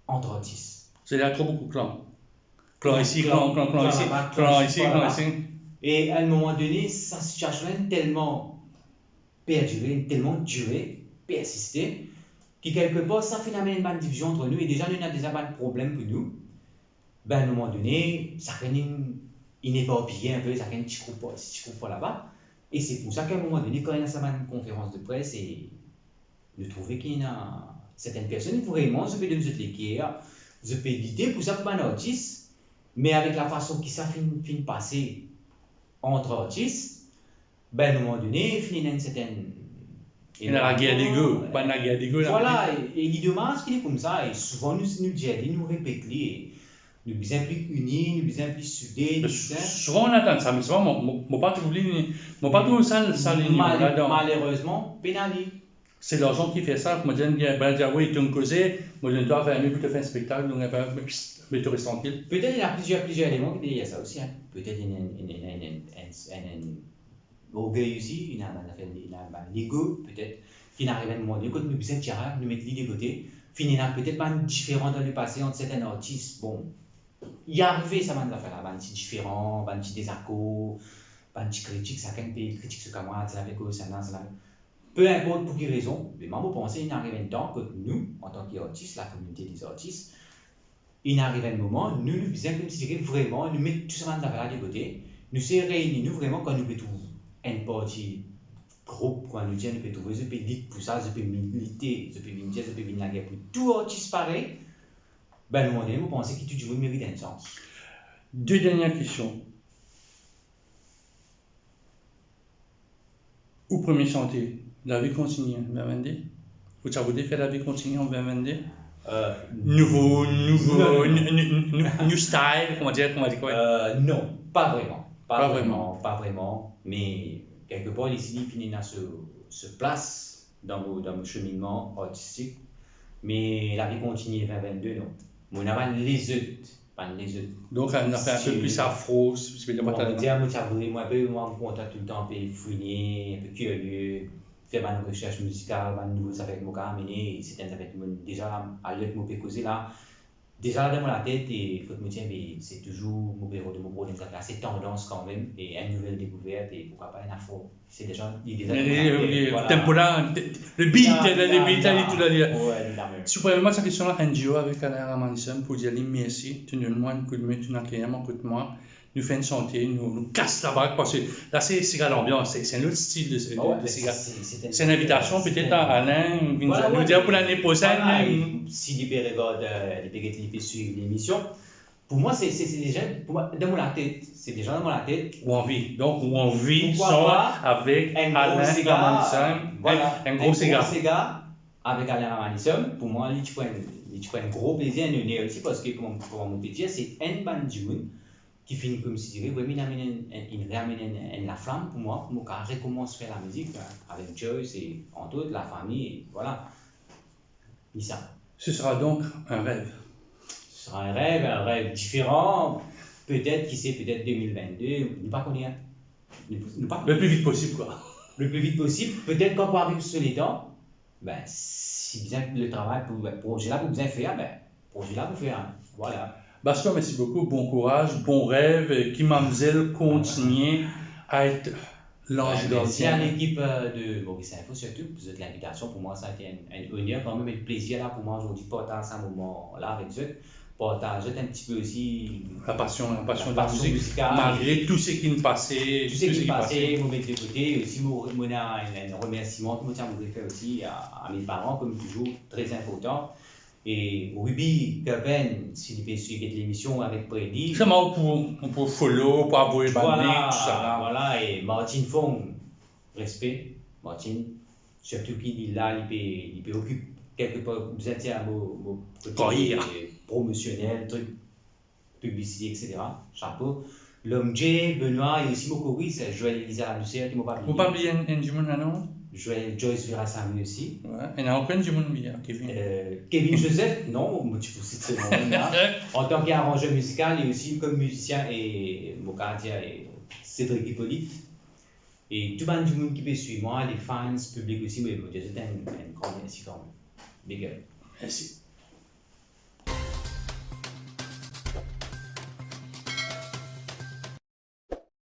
ant artis. Se la tro boukou klan. Klan isi, klan, klan, klan isi, klan isi, klan isi. E a enn moman done, sa sitiasion la inn telman perdire, inn telman dire, persiste, ki kelkepar sa finn amenn bann divizion ant nou, e deza nou ena deza bann problem pou nou. Be, a enn moman done, sakenn inn, inn eparpiye inpe, sakenn ti group par isi, ti group par laba. E se pou sa ki a enn moman done, kan ena sa bann konferans de pres, e nou trouve ki ena sertenn personn, vreman, zot pe donn zot leker, zot pe lite pou sa, pou bann artis, me avek lafason ki sa finn, finn pase ant artis, be, a enn moman done, finn ena enn sertenn, ena lager dego, bann lager dego la. Vwala, e, e li domaz ki li koumsa, e souvan nou, nou dir li, nou repet li, e nou bizin pli ini, nou bizin pli soude, nou bizin. Souvan nou atann sa, me souvan mo, mo, mo pa trouv li, mo pa trouv sa, sa linyon ladan. Malerezman, pena li. Se larzan ki fer sa. Mo dir, bann dir, "Wi, to'nn koze, mo donn twa vingt mil pou to fer enn spektak, donk, enn, met to res trankil." Petet ena plizier, plizier eleman ki deryer sa osi, hein. Petet ena, ena, ena, ena, ena, ena, ena orgey osi, ena bann zafer, ena bann lego, petet, ki inn ariv enn moman done, kot nou bizin tir, nou met li de kote, finn ena petet bann diferan dan lepase ant sertenn artis. Bon, li arive sa bann zafer la, bann ti diferan, bann ti dezakor, bann ti kritik, sakenn pe kritik so kamarad, sala pe koz, sala, sala. Pe inport pou ki rezon, me mwa, mo panse inn ariv enn tan kot nou, antan ki artis, lakominote dezartis, inn ariv enn moman, nou, nou bizin koumsi dir vreman, nou met tou sa bann zafer la de kote, nou sey reyni nou vreman kan nou pe trouv enn parti group, kouma nou dir, nou pe trouve zot pe lit pou sa, zot pe milite, zot pe vinn dir, zot pe vinn lager pou tou artis parey. Be, a enn moman done, mo panse ki tou dimoun merit enn sans. De dernie kestion. Ou premie sante, Lavi Kontinie, an vin vinn de? Ou ti a voudre fer Lavi Kontinie an vin vinn de? Euh, nouvo, nouvo, nou, nou, nou, nou style, kouma dir, kouma dir, koué? Euh, non, pa vreman. Pa vreman, pa vreman. Me kelkepar, li, li finn ena so, so plas dan mo, dan mo seminnman artistik. Me Lavi Kontinie vin vinn de, non. Mo ena bann lezot, bann lezot stil. Donk, enn zafer inpe pli afro, si, si, bon, mo dir, mo ti a voudre, mwa, inpe, mwa, mo kontan toultan inpe fouigne, inpe kirlie. fer bann resers mizikal, bann nouvo zafer ki mo kapav amene, e sertin zafer ki mo deza alert, mo pe koze la. Deza la dan mo latet, e kot mo ti ena, be, se touzour mo pe rod mo problem zafer la, se tandans kanmem, e enn nouvel dekouvert, e pourkwa pa enn afro. Se deza, li deza dan mo latet, voilà. Tempo la, te-, le beat, la, le beat la, li tou la, li la. Ouais, li la mem. Si ou permet mwa sa kestion la, enn diyo avek Alain Ramanujan pou dir li mersi, to donn mwa enn koudme, to vinn akeyir mwa kot mwa. Nou fer enn sante, nou, nou kas labrak, parski la, se, se siga lanbians, se, se enn lot stil de, de, de siga. Se enn invitasion, petet, a Alain, vinn dir, nou dir pou lane prosenn, e si li pe regard, euh, li pe get, li pe swiv lemision, pou mwa, se, se, se deza, pou mwa, dan mo latet, se deza dan mo latet. Ou anvi, donk ou anvi son avek Alain Ramanujan, voilà, enn gro sega. Enn gro sega avek Alain Ramanujan, pou mwa, li ti pou enn, li ti pou enn gro plezir, enn oner osi, parski, kouma, kouma mo pe dir, se enn bann dimoun ki finn, koumsidire, wi, inn amenn enn, enn, inn reamenn enn, enn laflam pou mwa, pou mo kapav rekoumans fer lamizik, avek Joyce e, entre autres, lafami, e voilà. Li sa. Ce sera donc un rêve. Ce sera un rêve, un rêve différent. Petet, ki se, petet de mil vennde, nou pa kone, hein. Nou, nou pa kone. Le plus vite possible, quoi. Le plus vite possible. Petet kan pou ariv so letan, ben, si bizin, le travay pou, ben, proze la pou bizin fer, ben, proze la pou fer, hein. Voilà. Basto, merci beaucoup, bon courage, bon rêve, e ki mamzel kontigne a et lanz gardien. Ben, mersi a lekip, euh, de Maurice Info sirtou pou zot linvitasion. Pou mwa, sa a ete enn, enn oner kanmem, enn plezir la pou mwa zordi partaz sa moman la avek zot. Partaz zot enn tipe osi la pasion, la pasion de la mizik, malgre tou seki inn pase, tou seki inn pase, mo met de kote. Osi, mo, mo ena enn, enn remersiman ki mo ti a aimé fer osi a, a me paran, kouma touzour, tre inportan. E Ruby Kerben, si li pe swiv get lemision avek Predi. Sa, ou pou, ou pou follow, ou pou avoy bann link, tousala. Voilà, e Martine Fong, respe, Martine, sirtou ki li la, li pe, li pe okip kelke par, bizin dir mo, mo kote promosionel, trik, piblisite, et cetera. Chapo. Lom J, Benoît e osi mo koris, Joël Elisa Ladouceur, ki mo pa bliye. Mo pa bliye enn, enn dimoun la, non? Joël, Joyce Vera Samy osi. Wi. Ena ankor enn dimoun, Kevin? Euh, Kevin Joseph, non, mo ti pou sit so nom la. Antan ki aranzer mizikal e osi kom mizisien e, mo kapav dir, e Cédric Hippolyte. E tou bann dimoun ki pe swiv mwa, le fans, piblik osi, mo, mo dir zot enn, enn gran mersi kanmem. Big up. Mersi.